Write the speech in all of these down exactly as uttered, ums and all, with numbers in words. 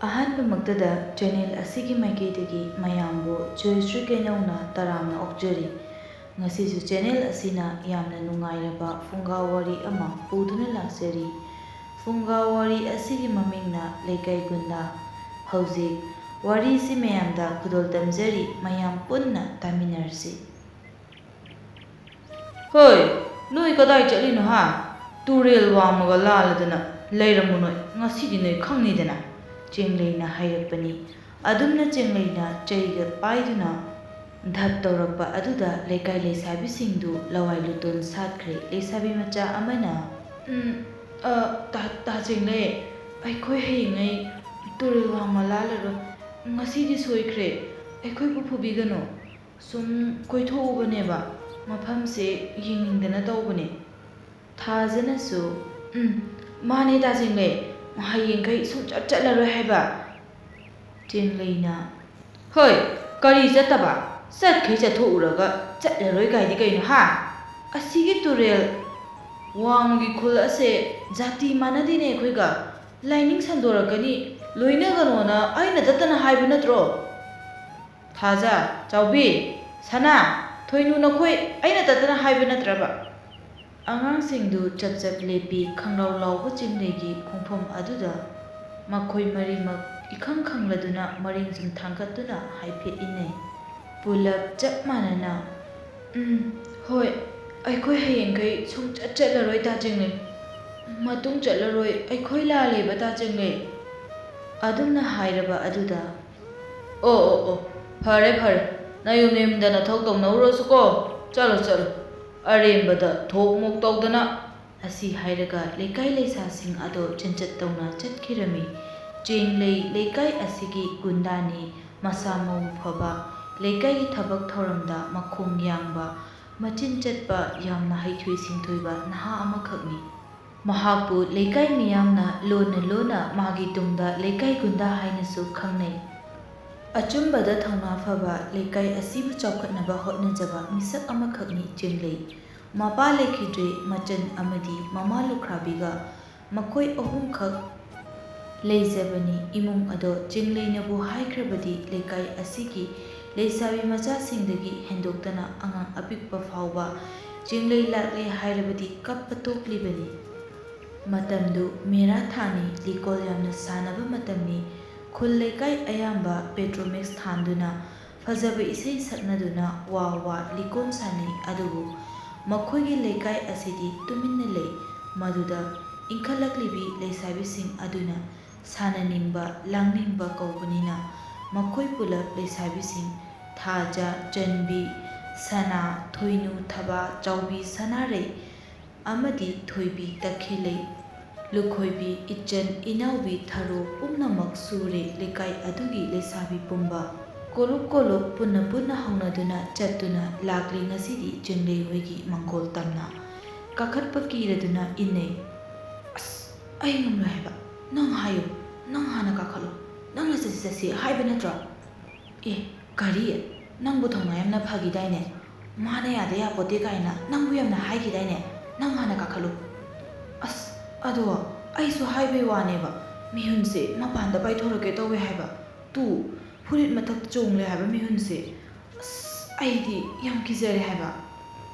ꯑꯍꯥꯟꯕꯃꯛꯇꯗ channel ꯑꯁꯤꯒꯤ ꯃꯥꯏꯀꯩꯗꯒꯤ ꯃꯌꯥꯝꯕꯨ ꯖꯣꯏꯁ꯭ꯔꯤ ꯀꯩꯅꯧꯅ ꯇꯔꯥꯝꯅ ꯑꯣꯛꯆꯔꯤ꯫ ꯉꯁꯤꯁꯨ channel ꯑꯁꯤꯅ ꯌꯥꯝꯅ ꯅꯨꯡꯉꯥꯏꯔꯕ ꯐꯨꯡꯒꯥ ꯋꯥꯔꯤ ꯑꯃ ꯄꯨꯗꯨꯅ ꯂꯥꯛꯆꯔꯤ꯫ ꯐꯨꯡꯒꯥ ꯋꯥꯔꯤ ꯑꯁꯤꯒꯤ ꯃꯃꯤꯡꯅ ꯂꯩꯀꯥꯏ ꯒꯨꯟꯗꯥ꯫ ꯍꯧꯖꯤꯛ ꯋꯥꯔꯤꯁꯤ ꯃꯌꯥꯝꯗ ꯈꯨꯗꯣꯜ ꯇꯝꯖꯔꯤ, ꯃꯌꯥꯝ ꯄꯨꯟꯅ ꯇꯥꯃꯤꯟꯅꯔꯁꯤ꯫ ꯍꯣꯏ, ꯅꯣꯏ ꯀꯗꯥꯏ ꯆꯠꯂꯤꯅꯣ ꯍꯥ? ꯇꯨꯔꯦꯜ ꯋꯥꯡꯃꯒ ꯂꯥꯜꯂꯗꯅ ꯂꯩꯔꯝꯃꯨ ꯅꯣꯏ, ꯉꯁꯤꯗꯤ ꯅꯣꯏ ꯈꯪꯅꯤꯗꯅ꯫ ꯆꯦꯡꯂꯩꯅ ꯍꯥꯏꯔꯛꯄꯅꯤ꯫ ꯑꯗꯨꯝꯅ ꯆꯦꯡꯂꯩꯅ ꯆꯩꯒ ꯄꯥꯏꯗꯨꯅ ꯙꯞ ꯇꯧꯔꯛꯄ ꯑꯗꯨꯗ ꯂꯩꯀꯥꯏ ꯂꯩꯁꯥꯕꯤꯁꯤꯡꯗꯨ ꯂꯋꯥꯏ ꯂꯨꯇꯣꯟ ꯁꯥꯠꯈ꯭ꯔꯦ꯫ ꯂꯩꯁꯥꯕꯤ ꯃꯆꯥ ꯑꯃꯅ, "ꯎꯝ, ꯑ, ꯇꯥ, ꯇꯥ ꯆꯦꯡꯂꯩ, ꯑꯩꯈꯣꯏ ꯍꯌꯦꯡꯉꯩ ꯇꯨꯔꯦꯜ ꯋꯥꯡꯃ ꯂꯥꯜꯂꯔꯣꯏ꯫ ꯉꯁꯤꯗꯤ ꯁꯣꯏꯈ꯭ꯔꯦ꯫ ꯑꯩꯈꯣꯏꯕꯨ ꯐꯨꯕꯤꯒꯅꯨ꯫ ꯁꯨꯝ ꯀꯣꯏꯊꯣꯛꯎꯕꯅꯦꯕ, ꯃꯐꯝꯁꯦ ꯌꯦꯡꯅꯤꯡꯗꯅ ꯇꯧꯕꯅꯦ꯫" ꯊꯥꯖꯅꯁꯨ, "ꯎꯝ, ꯃꯥꯅꯦ ꯇꯥ ꯆꯦꯡꯂꯩ, ꯍꯌꯦꯡꯈꯩ ꯁꯨꯡꯆꯠ ꯆꯠꯂꯔꯣꯏ ꯍꯥꯏꯕ?" ꯆꯦꯡꯂꯩꯅ, "ꯍꯣꯏ, ꯀꯔꯤ ꯆꯠꯇꯕ? ꯆꯠꯈꯩ ꯆꯠꯊꯣꯛꯎꯔꯒ ꯆꯠꯂꯔꯣꯏ ꯀꯥꯏꯗꯤ ꯀꯩꯅꯣ ꯍꯥ? ꯑꯁꯤꯒꯤ ꯇꯨꯔꯦꯜ ꯋꯥꯡꯃꯒꯤ ꯈꯨꯜ ꯑꯁꯦ ꯖꯥꯇꯤ ꯃꯥꯟꯅꯗꯦꯅꯦ ꯑꯩꯈꯣꯏꯒ꯫ ꯂꯥꯏꯅꯤꯡ ꯁꯟꯗꯣꯔꯛꯀꯅꯤ, ꯂꯣꯏꯅꯒꯅꯣꯅ ꯑꯩꯅ ꯇꯠꯇꯅ ꯍꯥꯏꯕ ꯅꯠꯇ꯭ꯔꯣ?" ꯊꯥꯖ, ꯆꯥꯎꯕꯤ, ꯁꯅꯥ, ꯊꯣꯏꯅꯨ, ꯅꯈꯣꯏ ꯑꯩꯅ ꯇꯠꯇꯅ ꯍꯥꯏꯕ ꯅꯠꯇ꯭ꯔꯕ? ꯑꯉꯥꯡꯁꯤꯡꯗꯨ ꯆꯞ ꯆꯞ ꯂꯦꯞꯄꯤ꯫ ꯈꯪꯂꯥꯎ ꯂꯥꯎꯕ ꯆꯦꯡꯂꯩꯒꯤ ꯈꯣꯡꯐꯝ ꯑꯗꯨꯗ ꯃꯈꯣꯏ ꯃꯔꯤꯃꯛ ꯏꯈꯪ ꯈꯪꯂꯗꯨꯅ ꯃꯔꯤꯡ ꯁꯨꯝ ꯊꯥꯡꯒꯠꯇꯨꯅ ꯍꯥꯏꯐꯦꯠ ꯏꯟꯅꯩ꯫ ꯄꯨꯂꯞ ꯆꯞ ꯃꯥꯟꯅꯅ, "ꯎꯝ, ꯍꯣꯏ, ꯑꯩꯈꯣꯏ ꯍꯌꯦꯡꯈꯩ ꯁꯨꯡꯆꯠ ꯆꯠꯂꯔꯣꯏ ꯇꯥ ꯆꯦꯡꯂꯩ꯫ ꯃꯇꯨꯡ ꯆꯠꯂꯔꯣꯏ, ꯑꯩꯈꯣꯏ ꯂꯥꯜꯂꯦꯕ ꯇꯥ ꯆꯦꯡꯂꯩ꯫" ꯑꯗꯨꯝꯅ ꯍꯥꯏꯔꯕ ꯑꯗꯨꯗ, "ꯑꯣ, ꯑꯣ, ꯑꯣ, ꯐꯔꯦ, ꯐꯔꯦ꯫ ꯅꯌꯨꯝ ꯅꯌꯨꯝꯗ ꯅꯊꯧ ꯇꯧꯅꯧꯔꯣꯁꯨꯀꯣ꯫ ꯆꯠꯂꯣ, ꯆꯠꯂꯣ꯫ ꯑꯔꯦꯝꯕꯗ ꯊꯣꯛ ꯃꯣꯛ ꯇꯧꯗꯅ꯫" ꯑꯁꯤ ꯍꯥꯏꯔꯒ ꯂꯩꯀꯥꯏ ꯂꯩꯁꯥꯁꯤꯡ ꯑꯗꯣ ꯆꯦꯟꯆꯠ ꯇꯧꯅ ꯆꯠꯈꯤꯔꯝꯃꯤ꯫ ꯆꯦꯡꯂꯩ ꯂꯩꯀꯥꯏ ꯑꯁꯤꯒꯤ ꯒꯨꯟꯗꯥꯅꯤ꯫ ꯃꯁꯥ ꯃꯎ ꯐꯕ, ꯂꯩꯀꯥꯏꯒꯤ ꯊꯕꯛ ꯊꯧꯔꯝꯗ ꯃꯈꯣꯡ ꯌꯥꯡꯕ, ꯃꯆꯤꯟ ꯆꯠꯄ, ꯌꯥꯝꯅ ꯍꯩꯊꯣꯏ ꯁꯤꯡꯊꯣꯏꯕ ꯅꯍꯥ ꯑꯃꯈꯛꯅꯤ꯫ ꯃꯍꯥꯛꯄꯨ ꯂꯩꯀꯥꯏ ꯃꯤꯌꯥꯝꯅ ꯂꯣꯟꯅ ꯂꯣꯟꯅ ꯃꯥꯒꯤ ꯇꯨꯡꯗ ꯂꯩꯀꯥꯏ ꯒꯨꯟꯗꯥ ꯍꯥꯏꯅꯁꯨ ꯈꯪꯅꯩ꯫ ꯑꯆꯨꯝꯕꯗ ꯊꯧꯅꯥ ꯐꯕ, ꯂꯩꯀꯥꯏ ꯑꯁꯤꯕꯨ ꯆꯥꯎꯈꯠꯅꯕ ꯍꯣꯠꯅꯖꯕ ꯃꯤꯁꯛ ꯑꯃꯈꯛꯅꯤ ꯆꯦꯡꯂꯩ꯫ ꯃꯄꯥ ꯂꯩꯈꯤꯗ꯭ꯔꯦ, ꯃꯆꯟ ꯑꯃꯗꯤ ꯃꯃꯥ ꯂꯨꯈ꯭ꯔꯥꯕꯤꯒ ꯃꯈꯣꯏ ꯑꯍꯨꯝꯈꯛ ꯂꯩꯖꯕꯅꯤ꯫ ꯏꯃꯨꯡ ꯑꯗꯣ ꯆꯤꯡꯂꯩꯅꯕꯨ ꯍꯥꯏꯈ꯭ꯔꯕꯗꯤ ꯂꯩꯀꯥꯏ ꯑꯁꯤꯒꯤ ꯂꯩꯁꯥꯕꯤ ꯃꯆꯥꯁꯤꯡꯗꯒꯤ ꯍꯦꯟꯗꯣꯛꯇꯅ ꯑꯉꯥꯡ ꯑꯄꯤꯛꯄ ꯐꯥꯎꯕ ꯆꯤꯡꯂꯩ ꯂꯥꯛꯂꯦ ꯍꯥꯏꯔꯕꯗꯤ ꯀꯞꯄ ꯇꯣꯛꯂꯤꯕꯅꯤ꯫ ꯃꯇꯝꯗꯨ ꯃꯦꯔꯥ ꯊꯥꯅꯤ, ꯂꯤꯀꯣꯟ ꯌꯥꯝꯅ ꯁꯥꯟꯅꯕ ꯃꯇꯝꯅꯤ꯫ ꯈꯨꯜ ꯂꯩꯀꯥꯏ ꯑꯌꯥꯝꯕ ꯄꯦꯇ꯭ꯔꯣꯃꯦꯛꯁ ꯊꯥꯟꯗꯨꯅ ꯐꯖꯕ ꯏꯁꯩ ꯁꯛꯅꯗꯨꯅ ꯋꯥ ꯋꯥ ꯂꯤꯀꯣꯟ ꯁꯥꯟꯅꯩ꯫ ꯑꯗꯨꯕꯨ ꯃꯈꯣꯏꯒꯤ ꯂꯩꯀꯥꯏ ꯑꯁꯤꯗꯤ ꯇꯨꯃꯤꯟꯅ ꯂꯩ꯫ ꯃꯗꯨꯗ ꯏꯟꯈꯠꯂꯛꯂꯤꯕꯤ ꯂꯩꯁꯥꯕꯤꯁꯤꯡ ꯑꯗꯨꯅ ꯁꯥꯟꯅꯅꯤꯡꯕ, ꯂꯥꯡꯅꯤꯡꯕ ꯀꯧꯕꯅꯤꯅ ꯃꯈꯣꯏ ꯄꯨꯂꯞ ꯂꯩꯁꯥꯕꯤꯁꯤꯡ ꯊꯥꯖ, ꯆꯟꯕꯤ, ꯁꯅꯥ, ꯊꯣꯏꯅꯨ, ꯊꯕꯥ, ꯆꯥꯎꯕꯤ, ꯁꯅꯥꯔꯩ ꯑꯃꯗꯤ ꯊꯣꯏꯕꯤ, ꯇꯈꯦꯜꯂꯩ, ꯂꯨꯈꯣꯏꯕꯤ, ꯏꯆꯟ, ꯏꯅꯥꯎꯕꯤ, ꯊꯔꯣ ꯄꯨꯝꯅꯃꯛ ꯁꯨꯔꯦ꯫ ꯂꯩꯀꯥꯏ ꯑꯗꯨꯒꯤ ꯂꯩꯁꯥꯕꯤ ꯄꯨꯝꯕ ꯀꯣꯂꯨꯞ ꯀꯣꯂꯨꯞ ꯄꯨꯟꯅ ꯄꯨꯟꯅ ꯍꯧꯅꯗꯨꯅ ꯆꯠꯇꯨꯅ ꯂꯥꯛꯂꯤ꯫ ꯉꯁꯤꯗꯤ ꯆꯤꯡꯂꯩ ꯍꯣꯏꯒꯤ ꯃꯪꯒꯣꯜ ꯇꯝꯅ ꯀꯥꯈꯠꯄ ꯀꯤꯔꯗꯨꯅ ꯏꯟꯅꯩ꯫ "ꯑꯁ, ꯑꯩ ꯉꯝꯂꯣꯏ ꯍꯥꯏꯕ꯫ ꯅꯪ ꯍꯥꯏꯌꯨ, ꯅꯪ ꯍꯥꯟꯅ ꯀꯥꯈꯠꯂꯣ꯫ ꯅꯪꯅ ꯆꯠꯁꯤ ꯆꯠꯁꯤ ꯍꯥꯏꯕ ꯅꯠꯇ꯭ꯔꯣ?" "ꯑꯦ, ꯀꯔꯤ? ꯅꯪꯕꯨ ꯊꯧꯅꯥ ꯌꯥꯝꯅ ꯐꯈꯤꯗꯥꯏꯅꯦ? ꯃꯥꯅ ꯌꯥꯗ ꯌꯥꯄꯣꯠꯇꯦ ꯀꯥꯏꯅ ꯅꯪꯕꯨ ꯌꯥꯝꯅ ꯍꯥꯏꯈꯤꯗꯥꯏꯅꯦ? ꯅꯪ ꯍꯥꯟꯅ ꯀꯥꯈꯠꯂꯨ꯫" "ꯑꯁ, ꯑꯗꯣ ꯑꯩꯁꯨ ꯍꯥꯏꯕꯩ ꯋꯥꯅꯦꯕ, ꯃꯤꯍꯨꯟꯁꯦ ꯃꯄꯥꯟꯗ ꯄꯥꯏꯊꯣꯔꯛꯀꯦ ꯇꯧꯋꯦ ꯍꯥꯏꯕ꯫ ꯇꯨ, ꯐꯨꯔꯤꯠ ꯃꯊꯛ ꯆꯣꯡꯂꯦ ꯍꯥꯏꯕ ꯃꯤꯍꯨꯟꯁꯦ꯫ ꯑꯁ, ꯑꯩꯗꯤ ꯌꯥꯝ ꯀꯤꯖꯔꯦ ꯍꯥꯏꯕ꯫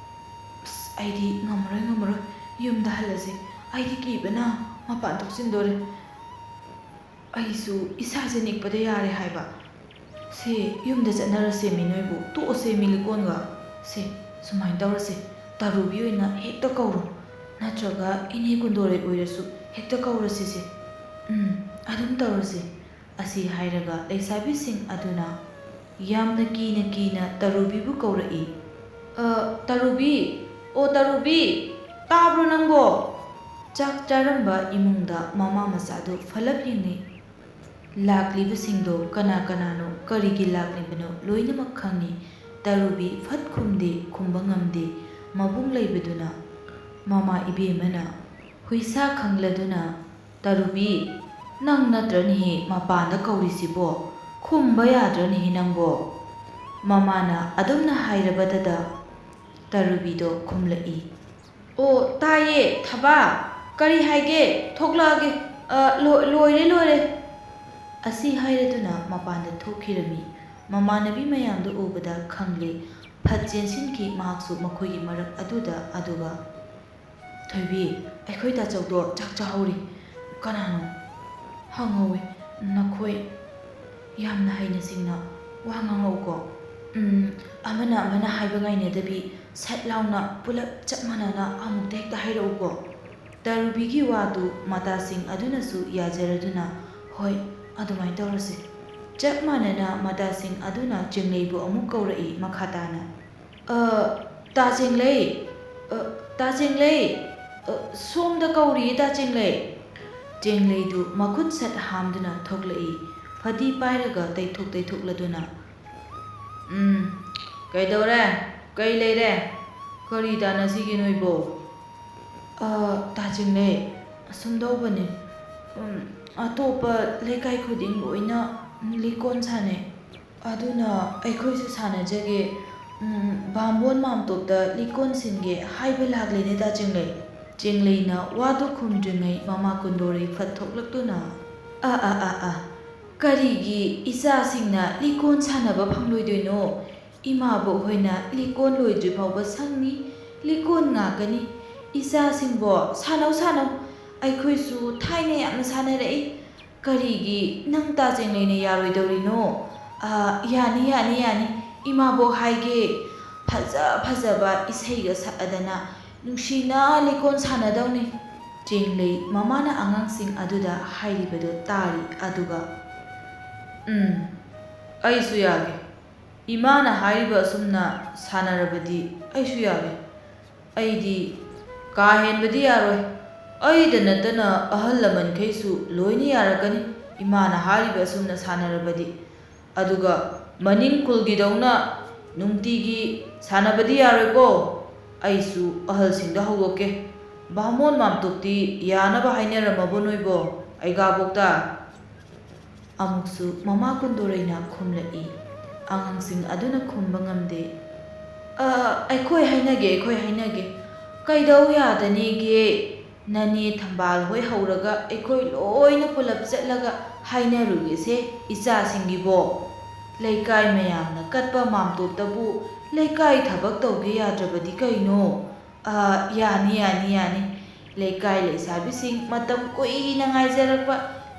ꯑꯁ, ꯑꯩꯗꯤ ꯉꯝꯃꯔꯣꯏ, ꯉꯝꯃꯔꯣꯏ, ꯌꯨꯝꯗ ꯍꯜꯂꯁꯦ꯫ ꯑꯩꯗꯤ ꯀꯤꯕꯅ ꯃꯄꯥꯟ ꯊꯣꯛꯆꯤꯟꯗꯣꯔꯦ꯫ ꯑꯩꯁꯨ ꯏꯁꯥꯁꯦ ꯅꯤꯛꯄꯗ ꯌꯥꯔꯦ ꯍꯥꯏꯕ꯫ ꯁꯦ, ꯌꯨꯝꯗ ꯆꯠꯅꯔꯁꯦꯃꯤ ꯅꯣꯏꯕꯨ, ꯇꯣꯛꯑꯁꯦꯃꯤ ꯂꯤꯀꯣꯟꯒ꯫ ꯁꯦ, ꯁꯨꯃꯥꯏꯅ ꯇꯧꯔꯁꯦ, ꯇꯔꯨꯕꯤ ꯑꯣꯏꯅ ꯍꯦꯛꯇ ꯀꯧꯔꯣ, ꯅꯠꯇ꯭ꯔꯒ ꯏꯅꯦ ꯀꯨꯟꯗꯣꯔꯩ ꯑꯣꯏꯔꯁꯨ ꯍꯦꯛꯇ ꯀꯧꯔꯁꯤꯁꯦ꯫ ꯎꯝ, ꯑꯗꯨꯝ ꯇꯧꯔꯁꯦ꯫" ꯑꯁꯤ ꯍꯥꯏꯔꯒ ꯂꯩꯁꯥꯕꯤꯁꯤꯡ ꯑꯗꯨꯅ ꯌꯥꯝꯅ ꯀꯤꯅ ꯀꯤꯅ ꯇꯔꯨꯕꯤꯕꯨ ꯀꯧꯔꯛꯏ꯫ "ꯑ, ꯇꯔꯨꯕꯤ, ꯑꯣ ꯇꯔꯨꯕꯤ, ꯇꯥꯕ꯭ꯔꯣ ꯅꯪꯕꯣ?" ꯆꯥꯛ ꯆꯥꯔꯝꯕ ꯏꯃꯨꯡꯗ ꯃꯃꯥ ꯃꯆꯥꯗꯨ ꯐꯂꯞ ꯌꯦꯡꯅꯩ꯫ ꯂꯥꯛꯂꯤꯕꯁꯤꯡꯗꯣ ꯀꯅꯥ ꯀꯅꯥꯅꯣ, ꯀꯔꯤꯒꯤ ꯂꯥꯛꯂꯤꯕꯅꯣ ꯂꯣꯏꯅꯃꯛ ꯈꯪꯏ꯫ ꯇꯔꯨꯕꯤ ꯐꯠ ꯈꯨꯝꯗꯦ, ꯈꯨꯝꯕ ꯉꯝꯗꯦ꯫ ꯃꯕꯨꯡ ꯂꯩꯕꯗꯨꯅ ꯃꯃꯥ ꯏꯕꯦꯝꯃꯅ ꯍꯨꯏꯁꯥ ꯈꯪꯂꯗꯨꯅ, "ꯇꯔꯨꯕꯤ, ꯅꯪ ꯅꯠꯇ꯭ꯔꯅꯦꯍꯦ ꯃꯄꯥꯟꯗ ꯀꯧꯔꯤꯁꯤꯕꯣ? ꯈꯨꯝꯕ ꯌꯥꯗ꯭ꯔꯅꯦꯍꯦ ꯅꯪꯕꯣ?" ꯃꯃꯥꯅ ꯑꯗꯨꯝꯅ ꯍꯥꯏꯔꯕꯗꯗ ꯇꯔꯨꯕꯤꯗꯣ ꯈꯨꯝꯂꯛꯏ꯫ "ꯑꯣ, ꯇꯥꯏꯌꯦ, ꯊꯕꯥ꯫ ꯀꯔꯤ ꯍꯥꯏꯒꯦ? ꯊꯣꯛꯂꯛꯑꯒꯦ꯫" "ꯑ, ꯂꯣ-, ꯂꯣꯏꯔꯦ, ꯂꯣꯏꯔꯦ!" ꯑꯁꯤ ꯍꯥꯏꯔꯗꯨꯅ ꯃꯄꯥꯟꯗ ꯊꯣꯛꯈꯤꯔꯝꯃꯤ꯫ ꯃꯃꯥꯟꯅꯕꯤ ꯃꯌꯥꯝꯗꯨ ꯎꯕꯗ ꯈꯪꯂꯦ꯫ ꯐꯠ ꯆꯦꯟꯁꯤꯟꯈꯤ ꯃꯍꯥꯛꯁꯨ ꯃꯈꯣꯏꯒꯤ ꯃꯔꯛ ꯑꯗꯨꯗ꯫ ꯑꯗꯨꯒ, "ꯊꯣꯏꯕꯤ, ꯑꯩꯈꯣꯏ ꯇꯥꯆꯧꯗꯣ ꯆꯥꯛ ꯆꯥꯍꯧꯔꯤ꯫" "ꯀꯅꯥꯅꯣ?" ꯍꯪꯍꯧꯋꯤ꯫ "ꯅꯈꯣꯏ ꯌꯥꯝꯅ ꯍꯩꯅ ꯁꯤꯡꯅ ꯋꯥ ꯉꯥꯡꯂꯛꯎꯀꯣ꯫ ꯎꯝ, ꯑꯃꯅ ꯑꯃꯅ ꯍꯥꯏꯕ ꯉꯥꯏꯅꯗꯕꯤ ꯁꯠ ꯂꯥꯎꯅ ꯄꯨꯂꯞ ꯆꯞ ꯃꯥꯟꯅꯅ ꯑꯃꯨꯛꯇ ꯍꯦꯛꯇ ꯍꯥꯏꯔꯛꯎꯀꯣ꯫" ꯇꯔꯨꯕꯤꯒꯤ ꯋꯥꯗꯨ ꯃꯇꯥꯁꯤꯡ ꯑꯗꯨꯅꯁꯨ ꯌꯥꯖꯔꯗꯨꯅ, "ꯍꯣꯏ, ꯑꯗꯨꯃꯥꯏꯅ ꯇꯧꯔꯁꯤ꯫" ꯆꯞ ꯃꯥꯟꯅꯅ ꯃꯇꯥꯁꯤꯡ ꯑꯗꯨꯅ ꯆꯦꯡꯂꯩꯕꯨ ꯑꯃꯨꯛ ꯀꯧꯔꯛꯏ ꯃꯈꯥ ꯇꯥꯅ꯫ "ꯑ, ꯇꯥ ꯆꯦꯡꯂꯩ! ꯑ, ꯇꯥ ꯆꯦꯡꯂꯩ! ꯑ, ꯁꯣꯝꯗ ꯀꯧꯔꯤꯌꯦ, ꯇꯥ ꯆꯦꯡꯂꯩ!" ꯆꯦꯡꯂꯩꯗꯨ ꯃꯈꯨꯠ ꯁꯠ ꯍꯥꯝꯗꯨꯅ ꯊꯣꯛꯂꯛꯏ, ꯐꯗꯤ ꯄꯥꯏꯔꯒ ꯇꯩꯊꯣꯛ ꯇꯩꯊꯣꯛꯂꯗꯨꯅ꯫ "ꯎꯝ, ꯀꯩꯗꯧꯔꯦ? ꯀꯩ ꯂꯩꯔꯦ? ꯀꯔꯤ ꯇꯥꯟꯅꯁꯤꯒꯦ ꯅꯣꯏꯕꯣ?" "ꯑ, ꯇꯥ ꯆꯦꯡꯂꯩ, ꯑꯁꯨꯝ ꯇꯧꯕꯅꯦ꯫ ꯎꯝ, ꯑꯇꯣꯞꯄ ꯂꯩꯀꯥꯏ ꯈꯨꯗꯤꯡ ꯂꯣꯏꯅ ꯂꯤꯀꯣꯟ ꯁꯥꯟꯅꯩ꯫ ꯑꯗꯨꯅ ꯑꯩꯈꯣꯏꯁꯨ ꯁꯥꯟꯅꯖꯒꯦ꯫ ꯎꯝ, ꯕꯥꯃꯣꯟ ꯃꯥꯝꯇꯣꯞꯇ ꯂꯤꯀꯣꯟ ꯁꯤꯟꯒꯦ ꯍꯥꯏꯕ ꯂꯥꯛꯂꯦꯅꯦ, ꯇꯥ ꯆꯦꯡꯂꯩ꯫" ꯆꯦꯡꯂꯩꯅ ꯋꯥꯗꯨ ꯈꯨꯝꯗ꯭ꯔꯤꯉꯩ ꯃꯃꯥ ꯀꯨꯟꯗꯣꯔꯩ ꯐꯠ ꯊꯣꯛꯂꯛꯇꯨꯅ, "ꯑ, ꯑ, ꯑ, ꯑ, ꯀꯔꯤꯒꯤ ꯏꯆꯥꯁꯤꯡꯅ ꯂꯤꯀꯣꯟ ꯁꯥꯟꯅꯕ ꯐꯪꯂꯣꯏꯗꯣꯏꯅꯣ? ꯏꯃꯥꯕꯣꯛ ꯍꯣꯏꯅ ꯂꯤꯀꯣꯟ ꯂꯣꯏꯗ꯭ꯔꯤ ꯐꯥꯎꯕ ꯁꯪꯉꯤ, ꯂꯤꯀꯣꯟ ꯉꯥꯛꯀꯅꯤ꯫ ꯏꯆꯥꯁꯤꯡꯕꯣ, ꯁꯥꯟꯅꯧ, ꯁꯥꯟꯅꯧ꯫ ꯑꯩꯈꯣꯏꯁꯨ ꯊꯥꯏꯅ ꯌꯥꯝꯅ ꯁꯥꯟꯅꯔꯛꯏ꯫ ꯀꯔꯤꯒꯤ ꯅꯪ ꯇꯥ ꯆꯦꯡꯂꯩꯅ ꯌꯥꯔꯣꯏꯗꯧꯔꯤꯅꯣ? ꯑ, ꯌꯥꯅꯤ, ꯌꯥꯅꯤ, ꯌꯥꯅꯤ꯫ ꯏꯃꯥꯕꯣꯛ ꯍꯥꯏꯒꯦ, ꯐꯖ ꯐꯖꯕ ꯏꯁꯩꯒ ꯁꯛꯑꯗꯅ ꯅꯨꯡꯁꯤꯅ ꯂꯤꯀꯣꯟ ꯁꯥꯟꯅꯗꯧꯅꯤ꯫" ꯆꯦꯡꯂꯩ ꯃꯃꯥꯅ ꯑꯉꯥꯡꯁꯤꯡ ꯑꯗꯨꯗ ꯍꯥꯏꯔꯤꯕꯗꯨ ꯇꯥꯔꯤ, ꯑꯗꯨꯒ, "ꯎꯝ, ꯑꯩꯁꯨ ꯌꯥꯒꯦ꯫ ꯏꯃꯥꯅ ꯍꯥꯏꯔꯤꯕ ꯑꯁꯨꯝꯅ ꯁꯥꯟꯅꯔꯕꯗꯤ ꯑꯩꯁꯨ ꯌꯥꯒꯦ꯫ ꯑꯩꯗꯤ ꯀꯥ ꯍꯦꯟꯕꯗꯤ ꯌꯥꯔꯣꯏ꯫ ꯑꯩꯗ ꯅꯠꯇꯅ ꯑꯍꯜ ꯂꯃꯟꯈꯩꯁꯨ ꯂꯣꯏꯅ ꯌꯥꯔꯛꯀꯅꯤ, ꯏꯃꯥꯅ ꯍꯥꯏꯔꯤꯕ ꯑꯁꯨꯝꯅ ꯁꯥꯟꯅꯔꯕꯗꯤ꯫ ꯑꯗꯨꯒ ꯃꯅꯤꯡ ꯈꯨꯜꯒꯤꯗꯧꯅ ꯅꯨꯡꯇꯤꯒꯤ ꯁꯥꯟꯅꯕꯗꯤ ꯌꯥꯔꯣꯏꯀꯣ꯫ ꯑꯩꯁꯨ ꯑꯍꯜꯁꯤꯡꯗ ꯍꯧꯗꯣꯛꯀꯦ꯫ ꯕꯥꯃꯣꯟ ꯃꯥꯝꯇꯣꯞꯇꯤ ꯌꯥꯅꯕ ꯍꯥꯏꯅꯔꯝꯃꯕꯣ ꯅꯣꯏꯕꯣ, ꯑꯩꯒꯥꯕꯣꯛꯇ?" ꯑꯃꯨꯛꯁꯨ ꯃꯃꯥ ꯀꯨꯟꯗꯣꯔꯩꯅ ꯈꯨꯝꯂꯛꯏ꯫ ꯑꯉꯥꯡꯁꯤꯡ ꯑꯗꯨꯅ ꯈꯨꯝꯕ ꯉꯝꯗꯦ꯫ "ꯑ, ꯑꯩꯈꯣꯏ ꯍꯥꯏꯅꯒꯦ, ꯑꯩꯈꯣꯏ ꯍꯥꯏꯅꯒꯦ꯫ ꯀꯩꯗꯧ ꯌꯥꯗꯅꯤꯒꯦ? "ꯅꯅꯦ ꯊꯝꯕꯥꯜ ꯍꯣꯏ ꯍꯧꯔꯒ ꯑꯩꯈꯣꯏ ꯂꯣꯏꯅ ꯄꯨꯂꯞ ꯆꯠꯂꯒ ꯍꯥꯏꯅꯔꯨꯒꯦꯁꯦ ꯏꯆꯥꯁꯤꯡꯒꯤꯕꯣ꯫ ꯂꯩꯀꯥꯏ ꯃꯌꯥꯝꯅ ꯀꯠꯄ ꯃꯥꯝꯇꯣꯞꯇꯕꯨ ꯂꯩꯀꯥꯏ ꯊꯕꯛ ꯇꯧꯒꯦ ꯌꯥꯗ꯭ꯔꯕꯗꯤ ꯀꯩꯅꯣ?" "ꯑ, ꯌꯥꯅꯤ, ꯌꯥꯅꯤ, ꯌꯥꯅꯤ꯫ ꯂꯩꯀꯥꯏ ꯂꯩꯁꯥꯕꯤꯁꯤꯡ ꯃꯇꯝ ꯀꯨꯏꯅ ꯉꯥꯏꯖꯔꯛꯄ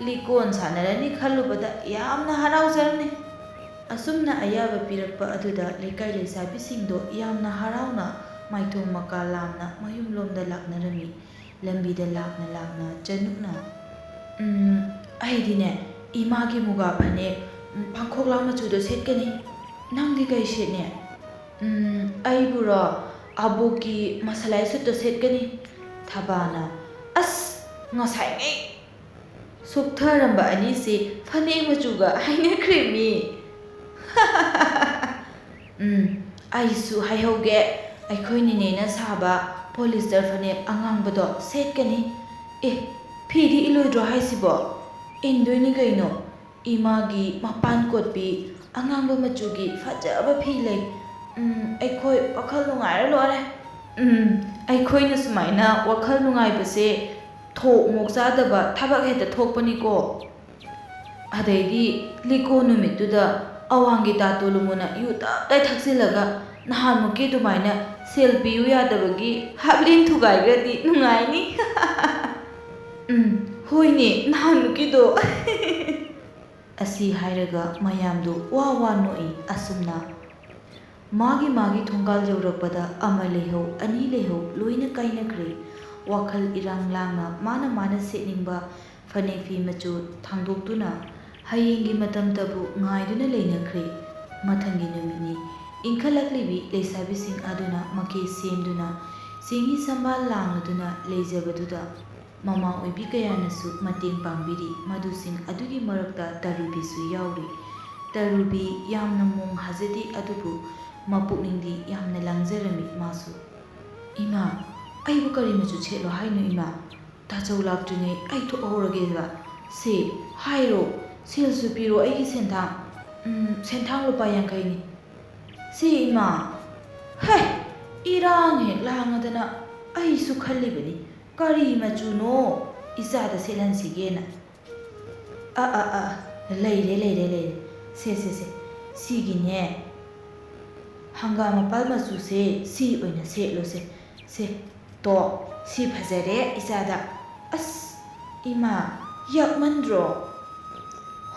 ꯂꯤꯀꯣꯟ ꯁꯥꯟꯅꯔꯅꯤ ꯈꯜꯂꯨꯕꯗ ꯌꯥꯝꯅ ꯍꯔꯥꯎꯖꯔꯝꯃꯤ꯫" ꯑꯁꯨꯝꯅ ꯑꯌꯥꯕ ꯄꯤꯔꯛꯄ ꯑꯗꯨꯗ ꯂꯩꯀꯥꯏ ꯂꯩꯁꯥꯕꯤꯁꯤꯡꯗꯣ ꯌꯥꯝꯅ ꯍꯔꯥꯎꯅ ꯃꯥꯏꯊꯣꯡ ꯃꯀꯥ ꯂꯥꯝꯅ ꯃꯌꯨꯝꯂꯣꯝꯗ ꯂꯥꯛꯅꯔꯝꯃꯤ꯫ ꯂꯝꯕꯤꯗ ꯂꯥꯛꯅ ꯂꯥꯛꯅ ꯆꯅꯨꯅ, "ꯎꯝ, ꯑꯩꯗꯤꯅꯦ, ꯏꯃꯥꯒꯤ ꯃꯨꯒꯥ ꯐꯅꯦꯛ, ꯎꯝ, ꯄꯥꯡꯈꯣꯛꯂꯥ ꯃꯆꯨꯗꯣ ꯁꯦꯠꯀꯅꯤ꯫ ꯅꯪꯗꯤ ꯀꯩ ꯁꯦꯠꯅꯤ?" "ꯎꯝ, ꯑꯩꯕꯨꯔꯣ, ꯑꯕꯣꯛꯀꯤ ꯃꯁꯂꯥꯏ ꯁꯨꯠꯇꯣ ꯁꯦꯠꯀꯅꯤ꯫" ꯊꯕꯥꯅ, "ꯑꯁ, ꯉꯁꯥꯏꯉꯩ ꯁꯨꯞꯊꯔꯝꯕ ꯑꯅꯤꯁꯤ ꯐꯅꯦꯛ ꯃꯆꯨꯒ ꯍꯥꯏꯅꯈ꯭ꯔꯦꯃꯤ꯫" "ꯎꯝ, ꯑꯩꯁꯨ ꯍꯥꯏꯍꯧꯒꯦ, ꯑꯩꯈꯣꯏ ꯅꯤꯅꯦꯅ ꯁꯥꯕ ꯄꯣꯂꯤꯁꯇꯔ ꯐꯅꯦꯛ ꯑꯉꯥꯡꯕꯗꯣ ꯁꯦꯠꯀꯅꯤ꯫" "ꯑꯦ, ꯐꯤꯗꯤ ꯏꯜꯂꯣꯏꯗ꯭ꯔꯣ ꯍꯥꯏꯁꯤꯕꯣ?" "ꯏꯟꯗꯣꯏꯅꯤ ꯀꯩꯅꯣ, ꯏꯃꯥꯒꯤ ꯃꯄꯥꯟ ꯀꯣꯠꯄꯤ ꯑꯉꯥꯡꯕ ꯃꯆꯨꯒꯤ ꯐꯖꯕ ꯐꯤ ꯂꯩ꯫ ꯎꯝ, ꯑꯩꯈꯣꯏ ꯋꯥꯈꯜ ꯅꯨꯡꯉꯥꯏꯔ ꯂꯣꯏꯔꯦ꯫" ꯎꯝ, ꯑꯩꯈꯣꯏꯅ ꯁꯨꯃꯥꯏꯅ ꯋꯥꯈꯜ ꯅꯨꯡꯉꯥꯏꯕꯁꯦ ꯊꯣꯛ ꯃꯣꯛ ꯆꯥꯗꯕ ꯊꯕꯛ ꯍꯦꯛꯇ ꯊꯣꯛꯄꯅꯤꯀꯣ꯫ ꯑꯗꯩꯗꯤ ꯂꯤꯀꯣ ꯅꯨꯃꯤꯠꯇꯨꯗ ꯑꯋꯥꯡꯒꯤ ꯇꯥ ꯇꯣꯂꯨꯃꯨꯅ ꯌꯨ ꯇꯞ ꯇꯥꯏ ꯊꯛꯆꯤꯜꯂꯒ ꯅꯍꯥꯟꯃꯨꯛꯀꯤ ꯑꯗꯨꯃꯥꯏꯅ ꯁꯦꯜ ꯄꯤꯌꯨ ꯌꯥꯗꯕꯒꯤ ꯍꯥꯞꯂꯦꯟ ꯊꯨꯒꯥꯏꯈ꯭ꯔꯗꯤ ꯅꯨꯡꯉꯥꯏꯅꯤ꯫ "ꯎꯝ, ꯍꯣꯏꯅꯦ, ꯅꯍꯥꯟꯃꯨꯛꯀꯤꯗꯣ꯫" ꯑꯁꯤ ꯍꯥꯏꯔꯒ ꯃꯌꯥꯝꯗꯨ ꯋꯥ ꯋꯥ ꯅꯣꯛꯏ꯫ ꯑꯁꯨꯝꯅ ꯃꯥꯒꯤ ꯃꯥꯒꯤ ꯊꯣꯡꯒꯥꯜ ꯌꯧꯔꯛꯄꯗ ꯑꯃ ꯂꯩꯍꯧ, ꯑꯅꯤ ꯂꯩꯍꯧ ꯂꯣꯏꯅ ꯀꯥꯏꯅꯈ꯭ꯔꯦ꯫ ꯋꯥꯈꯜ ꯏꯔꯥꯡ ꯂꯥꯡꯅ ꯃꯥꯅ ꯃꯥꯅ ꯁꯦꯠꯅꯤꯡꯕ ꯐꯅꯦꯛ ꯐꯤ ꯃꯆꯨ ꯊꯥꯡꯗꯣꯛꯇꯨꯅ ꯍꯌꯦꯡꯒꯤ ꯃꯇꯝꯇꯕꯨ ꯉꯥꯏꯗꯨꯅ ꯂꯩꯅꯈ꯭ꯔꯦ꯫ ꯃꯊꯪꯒꯤ ꯅꯨꯃꯤꯠꯅꯤ꯫ ꯏꯟꯈꯠꯂꯛꯂꯤꯕꯤ ꯂꯩꯁꯥꯕꯤꯁꯤꯡ ꯑꯗꯨꯅ ꯃꯀꯦ ꯁꯦꯝꯗꯨꯅ ꯆꯤꯡꯍꯤ ꯁꯝꯕꯥꯜ ꯂꯥꯡꯂꯗꯨꯅ ꯂꯩꯖꯕꯗꯨꯗ ꯃꯃꯥ ꯑꯣꯏꯕꯤ ꯀꯌꯥꯅꯁꯨ ꯃꯇꯦꯡ ꯄꯥꯡꯕꯤꯔꯤ꯫ ꯃꯗꯨꯁꯤꯡ ꯑꯗꯨꯒꯤ ꯃꯔꯛꯇ ꯇꯔꯨꯕꯤꯁꯨ ꯌꯥꯎꯔꯤ꯫ ꯇꯔꯨꯕꯤ ꯌꯥꯝꯅ ꯃꯣꯡ ꯍꯥꯖꯗꯦ, ꯑꯗꯨꯕꯨ ꯃꯄꯨꯛꯅꯤꯡꯗꯤ ꯌꯥꯝꯅ ꯂꯥꯡꯖꯔꯝꯃꯤ ꯃꯥꯁꯨ꯫ "ꯏꯃꯥ, ꯑꯩꯕꯨ ꯀꯔꯤ ꯃꯆꯨ ꯁꯦꯠꯂꯣ ꯍꯥꯏꯅꯣ ꯏꯃꯥ? ꯇꯥꯆꯧ ꯂꯥꯛꯇ꯭ꯔꯤꯉꯩ ꯑꯩ ꯊꯣꯛꯍꯧꯔꯒꯦꯕ꯫ ꯁꯦ, ꯍꯥꯏꯔꯣ, ꯁꯦꯜꯁꯨ ꯄꯤꯔꯣ ꯑꯩꯒꯤ ꯁꯦꯟꯊꯥꯡ꯫ ꯎꯝ, ꯁꯦꯟꯊꯥꯡ ꯂꯨꯄꯥ ꯌꯥꯡꯈꯩꯅꯤ꯫ ꯁꯦ ꯏꯃꯥ꯫" ꯍꯦ, ꯏꯔꯥꯡ ꯍꯦꯛ ꯂꯥꯡꯉꯗꯅ ꯑꯩꯁꯨ ꯈꯜꯂꯤꯕꯅꯤ꯫ ꯀꯔꯤ ꯃꯆꯨꯅꯣ ꯏꯆꯥꯗ ꯁꯦꯠꯍꯟꯁꯤꯒꯦꯅ? ꯑ, ꯑ, ꯑ, ꯂꯩꯔꯦ, ꯂꯩꯔꯦ, ꯂꯩꯔꯦ꯫ ꯁꯦ, ꯁꯦ, ꯁꯦ, ꯁꯤꯒꯤꯅꯦ, ꯍꯪꯒꯥꯝ ꯃꯄꯥꯜ ꯃꯆꯨꯁꯦ, ꯁꯤ ꯑꯣꯏꯅ ꯁꯦꯠꯂꯣꯁꯦ꯫ ꯁꯦ, ꯇꯣ, ꯁꯤ ꯐꯖꯔꯦ ꯏꯆꯥꯗ꯫ ꯑꯁ, ꯏꯃꯥ, ꯌꯥꯛꯃꯟꯗ꯭ꯔꯣ?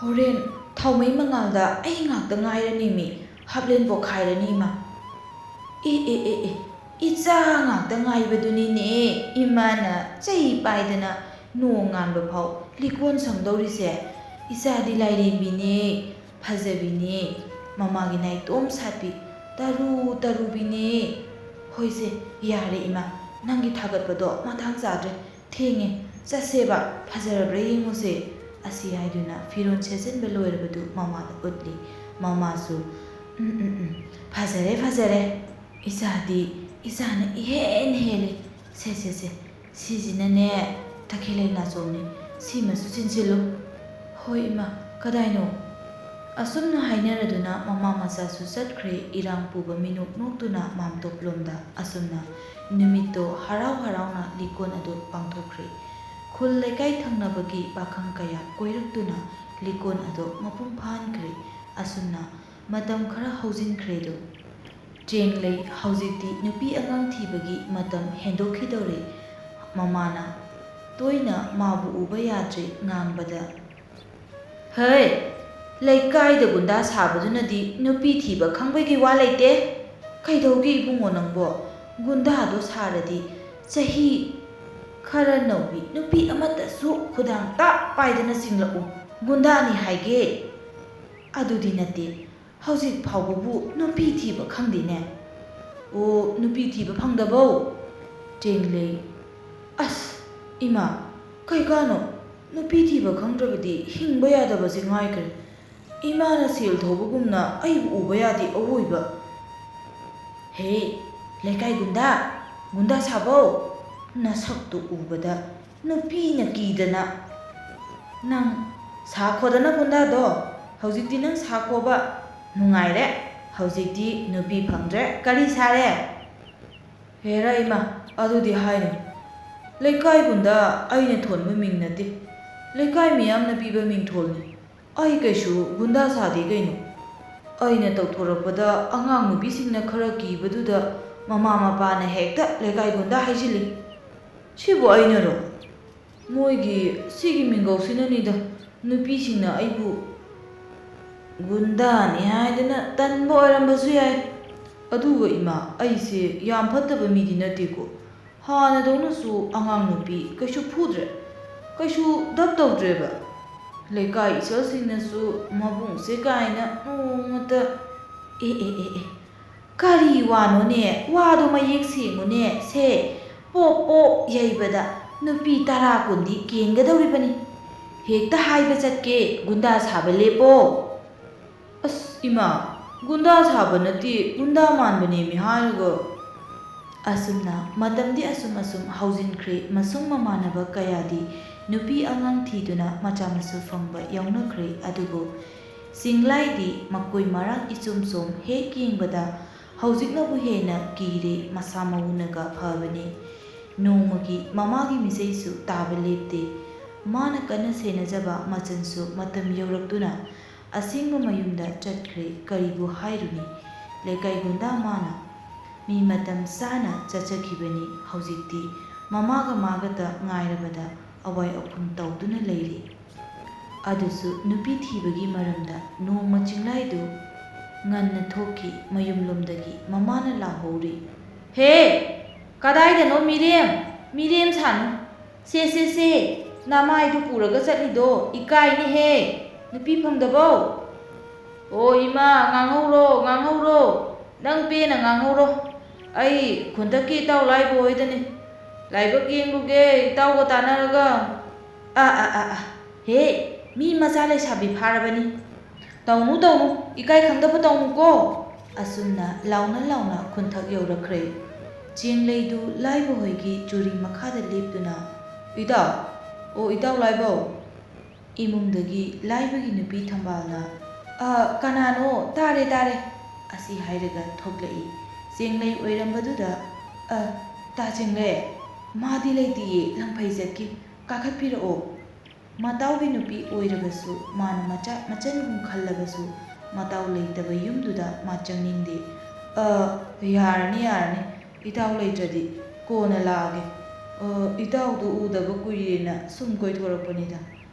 ꯍꯣꯔꯦꯟ ꯊꯥꯎꯃꯩ ꯃꯉꯥꯜꯗ ꯑꯩ ꯉꯥꯛꯇ ꯉꯥꯏꯔꯅꯤ ꯃꯤ, ꯍꯥꯞꯂꯦꯟ ꯄꯣꯛꯈꯥꯏꯔꯅꯤ ꯏꯃꯥ꯫ ꯑꯦ, ꯑꯦ, ꯑꯦ, ꯑꯦ, ꯏꯆꯥ ꯉꯥꯛꯇ ꯉꯥꯏꯕꯗꯨꯅꯤꯅꯦ ꯏꯃꯥꯅ ꯆꯩ ꯄꯥꯏꯗꯅ ꯅꯣꯡ ꯉꯥꯟꯕ ꯐꯥꯎ ꯂꯤꯀꯣꯟ ꯁꯪꯗꯧꯔꯤꯁꯦ꯫ ꯏꯆꯥꯗꯤ ꯂꯥꯏꯔꯦꯝꯕꯤꯅꯦ, ꯐꯖꯕꯤꯅꯦ, ꯃꯃꯥꯒꯤ ꯅꯥꯏꯇꯣꯝ ꯁꯥꯠꯄꯤ, ꯇꯔꯨ ꯇꯔꯨꯕꯤꯅꯦ꯫ ꯍꯣꯏꯁꯦ, ꯌꯥꯔꯦ ꯏꯃꯥ, ꯅꯪꯒꯤ ꯊꯥꯒꯠꯄꯗꯣ ꯃꯇꯥꯡ ꯆꯥꯗ꯭ꯔꯦ꯫ ꯊꯦꯡꯉꯦ, ꯆꯠꯁꯦꯕ, ꯐꯖꯔꯕ꯭ꯔꯥ ꯌꯦꯡꯉꯨꯁꯦ꯫ ꯑꯁꯤ ꯍꯥꯏꯗꯨꯅ ꯐꯤꯔꯣꯜ ꯁꯦꯠꯆꯤꯟꯕ ꯂꯣꯏꯔꯕꯗꯨ ꯃꯃꯥꯗ ꯎꯠꯂꯤ꯫ ꯃꯃꯥꯁꯨ, "ꯎꯝ, ꯎꯝ, ꯎꯝ, ꯐꯖꯔꯦ, ꯐꯖꯔꯦ꯫ ꯏꯆꯥꯗꯤ ꯏꯆꯥꯅ ꯏꯍꯦꯟ ꯍꯦꯜꯂꯤ꯫ ꯁꯦ, ꯁꯦ, ꯁꯦ, ꯁꯤꯁꯤꯅꯅꯦ ꯇꯈꯦꯜꯂꯩ ꯅꯥꯆꯣꯝꯅꯤ꯫ ꯁꯤꯃꯁꯨ ꯆꯤꯟꯁꯤꯜꯂꯨ꯫" "ꯍꯣꯏ ꯏꯃꯥ, ꯀꯗꯥꯏꯅꯣ?" ꯑꯁꯨꯝꯅ ꯍꯥꯏꯅꯔꯗꯨꯅ ꯃꯃꯥ ꯃꯆꯥꯁꯨ ꯆꯠꯈ꯭ꯔꯦ꯫ ꯏꯔꯥꯡ ꯄꯨꯕ ꯃꯤꯅꯣꯛ ꯅꯣꯛꯇꯨꯅ ꯃꯥꯝꯇꯣꯞꯂꯣꯝꯗ꯫ ꯑꯁꯨꯝꯅ ꯅꯨꯃꯤꯠꯇꯣ ꯍꯔꯥꯎ ꯍꯔꯥꯎꯅ ꯂꯤꯀꯣꯟ ꯑꯗꯨ ꯄꯥꯡꯊꯣꯛꯈ꯭ꯔꯦ꯫ ꯈꯨꯜ ꯂꯩꯀꯥꯏ ꯊꯪꯅꯕꯒꯤ ꯄꯥꯈꯪ ꯀꯌꯥ ꯀꯣꯏꯔꯛꯇꯨꯅ ꯂꯤꯀꯣꯟ ꯑꯗꯨ ꯃꯄꯨꯡ ꯐꯥꯍꯟꯈ꯭ꯔꯦ꯫ ꯑꯁꯨꯝꯅ ꯃꯇꯝ ꯈꯔ ꯍꯧꯖꯤꯟꯈ꯭ꯔꯦꯗꯣ꯫ ꯇ꯭ꯔꯦꯡꯂꯩ ꯍꯧꯖꯤꯛꯇꯤ ꯅꯨꯄꯤ ꯑꯉꯥꯡ ꯊꯤꯕꯒꯤ ꯃꯇꯝ ꯍꯦꯟꯗꯣꯛꯈꯤꯗꯧꯔꯦ꯫ ꯃꯃꯥꯅ ꯇꯣꯏꯅ ꯃꯥꯕꯨ ꯎꯕ ꯌꯥꯗ꯭ꯔꯦ ꯉꯥꯡꯕꯗ, "ꯍꯩ, ꯂꯩꯀꯥꯏꯗ ꯒꯨꯟꯗꯥ ꯁꯥꯕꯗꯨꯅꯗꯤ ꯅꯨꯄꯤ ꯊꯤꯕ ꯈꯪꯕꯒꯤ ꯋꯥ ꯂꯩꯇꯦ꯫ ꯀꯩꯗꯧꯒꯦ ꯏꯕꯨꯡꯉꯣ ꯅꯪꯕꯣ? ꯒꯨꯟꯗꯥꯗꯣ ꯁꯥꯔꯗꯤ ꯆꯍꯤ ꯈꯔ ꯅꯧꯕꯤ ꯅꯨꯄꯤ ꯑꯃꯠꯇꯁꯨ ꯈꯨꯗꯥꯡ ꯇꯥꯛ ꯄꯥꯏꯗꯅ ꯆꯤꯡꯂꯛꯎ꯫ ꯒꯨꯟꯗꯥꯅꯤ ꯍꯥꯏꯒꯦ꯫" "ꯑꯗꯨꯗꯤ ꯅꯠꯇꯦ, ꯍꯧꯖꯤꯛ ꯐꯥꯎꯕꯕꯨ ꯅꯨꯄꯤ ꯊꯤꯕ ꯈꯪꯗꯦꯅꯦ꯫" "ꯑꯣ, ꯅꯨꯄꯤ ꯊꯤꯕ ꯐꯪꯗꯕꯧ?" ꯇ꯭ꯔꯦꯡꯂꯩ, "ꯑꯁ, ꯏꯃꯥ, ꯀꯩꯀꯥꯅꯣ? ꯅꯨꯄꯤ ꯊꯤꯕ ꯈꯪꯗ꯭ꯔꯕꯗꯤ ꯍꯤꯡꯕ ꯌꯥꯗꯕꯁꯦ ꯉꯥꯏꯈ꯭ꯔꯦ꯫ ꯏꯃꯥꯅ ꯁꯦꯜ ꯊꯧꯕꯒꯨꯝꯅ ꯑꯩꯕꯨ ꯎꯕ ꯌꯥꯗꯦ ꯑꯋꯣꯏꯕ꯫" "ꯍꯦ, ꯂꯩꯀꯥꯏ ꯒꯨꯟꯗꯥ, ꯒꯨꯟꯗꯥ ꯁꯥꯕꯧ, ꯅꯁꯛꯇꯨ ꯎꯕꯗ ꯅꯨꯄꯤꯅ ꯀꯤꯗꯅ꯫" "ꯅꯪ ꯁꯥꯈꯣꯗꯅ ꯒꯨꯟꯗꯥꯗꯣ, ꯍꯧꯖꯤꯛꯇꯤ ꯅꯪ ꯁꯥꯈꯣꯕ ꯅꯨꯡꯉꯥꯏꯔꯦ꯫ ꯍꯧꯖꯤꯛꯇꯤ ꯅꯨꯄꯤ ꯐꯪꯗ꯭ꯔꯦ, ꯀꯔꯤ ꯁꯥꯔꯦ?" "ꯍꯦꯔꯥ ꯏꯃꯥ, ꯑꯗꯨꯗꯤ ꯍꯥꯏꯅꯨ꯫ "ꯂꯩꯀꯥꯏ ꯒꯨꯟꯗꯥ ꯑꯩꯅ ꯊꯣꯟꯕ ꯃꯤꯡ ꯅꯠꯇꯦ, ꯂꯩꯀꯥꯏ ꯃꯤꯌꯥꯝꯅ ꯄꯤꯕ ꯃꯤꯡꯊꯣꯜꯅꯤ꯫ ꯑꯩ ꯀꯩꯁꯨ ꯒꯨꯟꯗꯥ ꯁꯥꯗꯦ ꯀꯩꯅꯣ꯫ ꯑꯩꯅ ꯇꯧꯊꯣꯔꯛꯄꯗ ꯑꯉꯥꯡ ꯅꯨꯄꯤꯁꯤꯡꯅ ꯈꯔ ꯀꯤꯕꯗꯨꯗ ꯃꯃꯥ ꯃꯄꯥꯅ ꯍꯦꯛꯇ ꯂꯩꯀꯥꯏ ꯒꯨꯟꯗꯥ ꯍꯥꯏꯖꯤꯜꯂꯤ꯫ ꯁꯤꯕꯨ ꯑꯩꯅꯔꯣ? ꯃꯣꯏꯒꯤ ꯁꯤꯒꯤ ꯃꯤꯡꯒꯧꯁꯤꯅꯅꯤꯗ ꯅꯨꯄꯤꯁꯤꯡꯅ ꯑꯩꯕꯨ ꯒꯨꯟꯗꯥꯅꯤ ꯍꯥꯏꯗꯅ ꯇꯟꯕ ꯑꯣꯏꯔꯝꯕꯁꯨ ꯌꯥꯏ꯫ ꯑꯗꯨꯒ ꯏꯃꯥ, ꯑꯩꯁꯦ ꯌꯥꯝ ꯐꯠꯇꯕ ꯃꯤꯗꯤ ꯅꯠꯇꯦꯀꯣ꯫ ꯍꯥꯟꯅꯗꯧꯅꯁꯨ ꯑꯉꯥꯡ ꯅꯨꯄꯤ ꯀꯩꯁꯨ ꯐꯨꯗ꯭ꯔꯦ, ꯀꯩꯁꯨ ꯙꯞ ꯇꯧꯗ꯭ꯔꯦꯕ꯫ ꯂꯩꯀꯥꯏ ꯏꯆꯜꯁꯤꯡꯅꯁꯨ ꯃꯕꯨꯡꯁꯦ ꯀꯥꯏꯅ ꯅꯣꯡꯃꯇ, ꯑꯦ, ꯑꯦ, ꯑꯦ, ꯑꯦ, ꯀꯔꯤ ꯋꯥꯅꯣꯅꯦ? ꯋꯥꯗꯣ ꯃꯌꯦꯛ ꯁꯦꯡꯉꯨꯅꯦ꯫ ꯁꯦ, ꯄꯣꯞ ꯄꯣꯞ ꯌꯩꯕꯗ ꯅꯨꯄꯤ ꯇꯔꯥ ꯀꯨꯟꯗꯤ ꯀꯦꯟꯒꯗꯧꯔꯤꯕꯅꯤ꯫ ꯍꯦꯛꯇ ꯍꯥꯏꯕ ꯆꯠꯀꯦ, ꯒꯨꯟꯗꯥ ꯁꯥꯕ ꯂꯦꯞꯄꯣ꯫ ꯑꯁ ꯏꯃꯥ, ꯒꯨꯟꯗꯥ ꯁꯥꯕ ꯅꯠꯇꯦ, ꯒꯨꯟꯗꯥ ꯃꯥꯟꯕꯅꯦꯃꯤ ꯍꯥꯏꯔꯒ꯫ ꯑꯁꯨꯝꯅ ꯃꯇꯝꯗꯤ ꯑꯁꯨꯝ ꯑꯁꯨꯝ ꯍꯧꯖꯤꯟꯈ꯭ꯔꯦ꯫ ꯃꯁꯨꯡ ꯃꯃꯥꯟꯅꯕ ꯀꯌꯥꯗꯤ ꯅꯨꯄꯤ ꯑꯉꯥꯡ ꯊꯤꯗꯨꯅ ꯃꯆꯥ ꯃꯁꯨ ꯐꯪꯕ ꯌꯥꯎꯅꯈ꯭ꯔꯦ꯫ ꯑꯗꯨꯕꯨ ꯆꯤꯡꯂꯥꯏꯗꯤ ꯃꯀꯣꯏ ꯃꯔꯥꯡ ꯏꯆꯣꯝ ꯆꯣꯝ, ꯍꯦꯛ ꯌꯦꯡꯕꯗ ꯍꯧꯖꯤꯛꯅꯕꯨ ꯍꯦꯟꯅ ꯀꯤꯔꯦ꯫ ꯃꯁꯥ ꯃꯎꯅꯒ ꯐꯕꯅꯦ꯫ ꯅꯣꯡꯃꯒꯤ ꯃꯃꯥꯒꯤ ꯃꯤꯆꯩꯁꯨ ꯇꯥꯕ ꯂꯦꯞꯇꯦ꯫ ꯃꯥꯅ ꯀꯟꯅ ꯁꯦꯟꯅꯖꯕ ꯃꯆꯟꯁꯨ ꯃꯇꯝ ꯌꯧꯔꯛꯇꯨꯅ ꯑꯁꯦꯡꯕ ꯃꯌꯨꯝꯗ ꯆꯠꯈ꯭ꯔꯦ꯫ ꯀꯔꯤꯕꯨ ꯍꯥꯏꯔꯨꯅꯤ? ꯂꯩꯀꯥꯏ ꯒꯨꯟꯗꯥ ꯃꯥꯅ ꯃꯤ ꯃꯇꯝ ꯆꯥꯅ ꯆꯠꯆꯈꯤꯕꯅꯤ꯫ ꯍꯧꯖꯤꯛꯇꯤ ꯃꯃꯥꯒ ꯃꯥꯒꯇ ꯉꯥꯏꯔꯕꯗ ꯑꯋꯥꯏ ꯑꯈꯨꯝ ꯇꯧꯗꯨꯅ ꯂꯩꯔꯤ꯫ ꯑꯗꯨꯁꯨ ꯅꯨꯄꯤ ꯊꯤꯕꯒꯤ ꯃꯔꯝꯗ꯫ ꯅꯣꯡꯃ ꯆꯤꯡꯂꯥꯏꯗꯨ ꯉꯟꯅ ꯊꯣꯛꯈꯤ꯫ ꯃꯌꯨꯝꯂꯣꯝꯗꯒꯤ ꯃꯃꯥꯅ ꯂꯥꯎꯍꯧꯔꯤ, "ꯍꯦ! ꯀꯗꯥꯏꯗꯅꯣ ꯃꯤꯔꯦꯝ? ꯃꯤꯔꯦꯝ ꯁꯥꯅꯨ꯫ ꯁꯦ, ꯁꯦ, ꯁꯦ, ꯅꯃꯥꯏꯗꯨ ꯄꯨꯔꯒ ꯆꯠꯂꯤꯗꯣ ꯏꯀꯥꯏꯅꯦꯍꯦ꯫ ꯅꯨꯄꯤ ꯐꯪꯗꯕꯧ?" "ꯑꯣ ꯏꯃꯥ, ꯉꯥꯡꯍꯧꯔꯣ, ꯉꯥꯡꯍꯧꯔꯣ꯫ ꯅꯪ ꯄꯦꯟꯅ ꯉꯥꯡꯍꯧꯔꯣ꯫ ꯑꯩ ꯈꯨꯟꯊꯛꯀꯤ ꯏꯇꯥꯎ ꯂꯥꯏꯕ ꯍꯣꯏꯗꯅꯤ꯫ ꯂꯥꯏꯕꯛ ꯌꯦꯡꯂꯨꯒꯦ ꯏꯇꯥꯎꯒ ꯇꯥꯟꯅꯔꯒ꯫" "ꯑꯥ, ꯑꯥ, ꯑꯥ, ꯑꯥ꯫ ꯍꯦ, ꯃꯤ ꯃꯆꯥ ꯂꯩꯁꯥꯕꯤ ꯐꯥꯔꯕꯅꯤ꯫ ꯇꯧꯅꯨ, ꯇꯧꯅꯨ꯫ ꯏꯀꯥꯏ ꯈꯪꯗꯕ ꯇꯧꯅꯨꯀꯣ꯫" ꯑꯁꯨꯝꯅ ꯂꯥꯎꯅ ꯂꯥꯎꯅ ꯈꯨꯟꯊꯛ ꯌꯧꯔꯛꯈ꯭ꯔꯦ꯫ ꯆꯦꯡꯂꯩꯗꯨ ꯂꯥꯏꯕ ꯍꯣꯏꯒꯤ ꯆꯨꯔꯤ ꯃꯈꯥꯗ ꯂꯦꯞꯇꯨꯅ, "ꯏꯇꯥꯎ, ꯑꯣ ꯏꯇꯥꯎ ꯂꯥꯏꯕꯧ!" ꯏꯃꯨꯡꯗꯒꯤ ꯂꯥꯏꯕꯒꯤ ꯅꯨꯄꯤ ꯊꯝꯕꯥꯜꯅ, "ꯑ, ꯀꯅꯥꯅꯣ? ꯇꯥꯔꯦ, ꯇꯥꯔꯦ!" ꯑꯁꯤ ꯍꯥꯏꯔꯒ ꯊꯣꯛꯂꯛꯏ꯫ ꯆꯦꯡꯂꯩ ꯑꯣꯏꯔꯝꯕꯗꯨꯗ, "ꯑ, ꯇꯥ ꯆꯦꯡꯂꯩ, "ꯃꯥꯗꯤ ꯂꯩꯇꯤꯌꯦ, ꯂꯪꯐꯩ ꯆꯠꯈꯤ꯫ ꯀꯥꯈꯠꯄꯤꯔꯛꯑꯣ꯫" ꯃꯇꯥꯎꯒꯤ ꯅꯨꯄꯤ ꯑꯣꯏꯔꯕꯁꯨ ꯃꯥꯅ ꯃꯆꯥ ꯃꯆꯟꯒꯨꯝ ꯈꯜꯂꯕꯁꯨ ꯃꯇꯥꯎ ꯂꯩꯇꯕ ꯌꯨꯝꯗꯨꯗ ꯃꯥ ꯆꯪꯅꯤꯡꯗꯦ꯫ "ꯑ, ꯌꯥꯔꯅꯤ, ꯌꯥꯔꯅꯤ꯫ ꯏꯇꯥꯎ ꯂꯩꯇ꯭ꯔꯗꯤ ꯀꯣꯟꯅ ꯂꯥꯛꯑꯒꯦ꯫ ꯑ, ꯏꯇꯥꯎꯗꯨ ꯎꯗꯕ ꯀꯨꯏꯔꯦꯅ ꯁꯨꯝ ꯀꯣꯏꯊꯣꯔꯛꯄꯅꯤꯗ꯫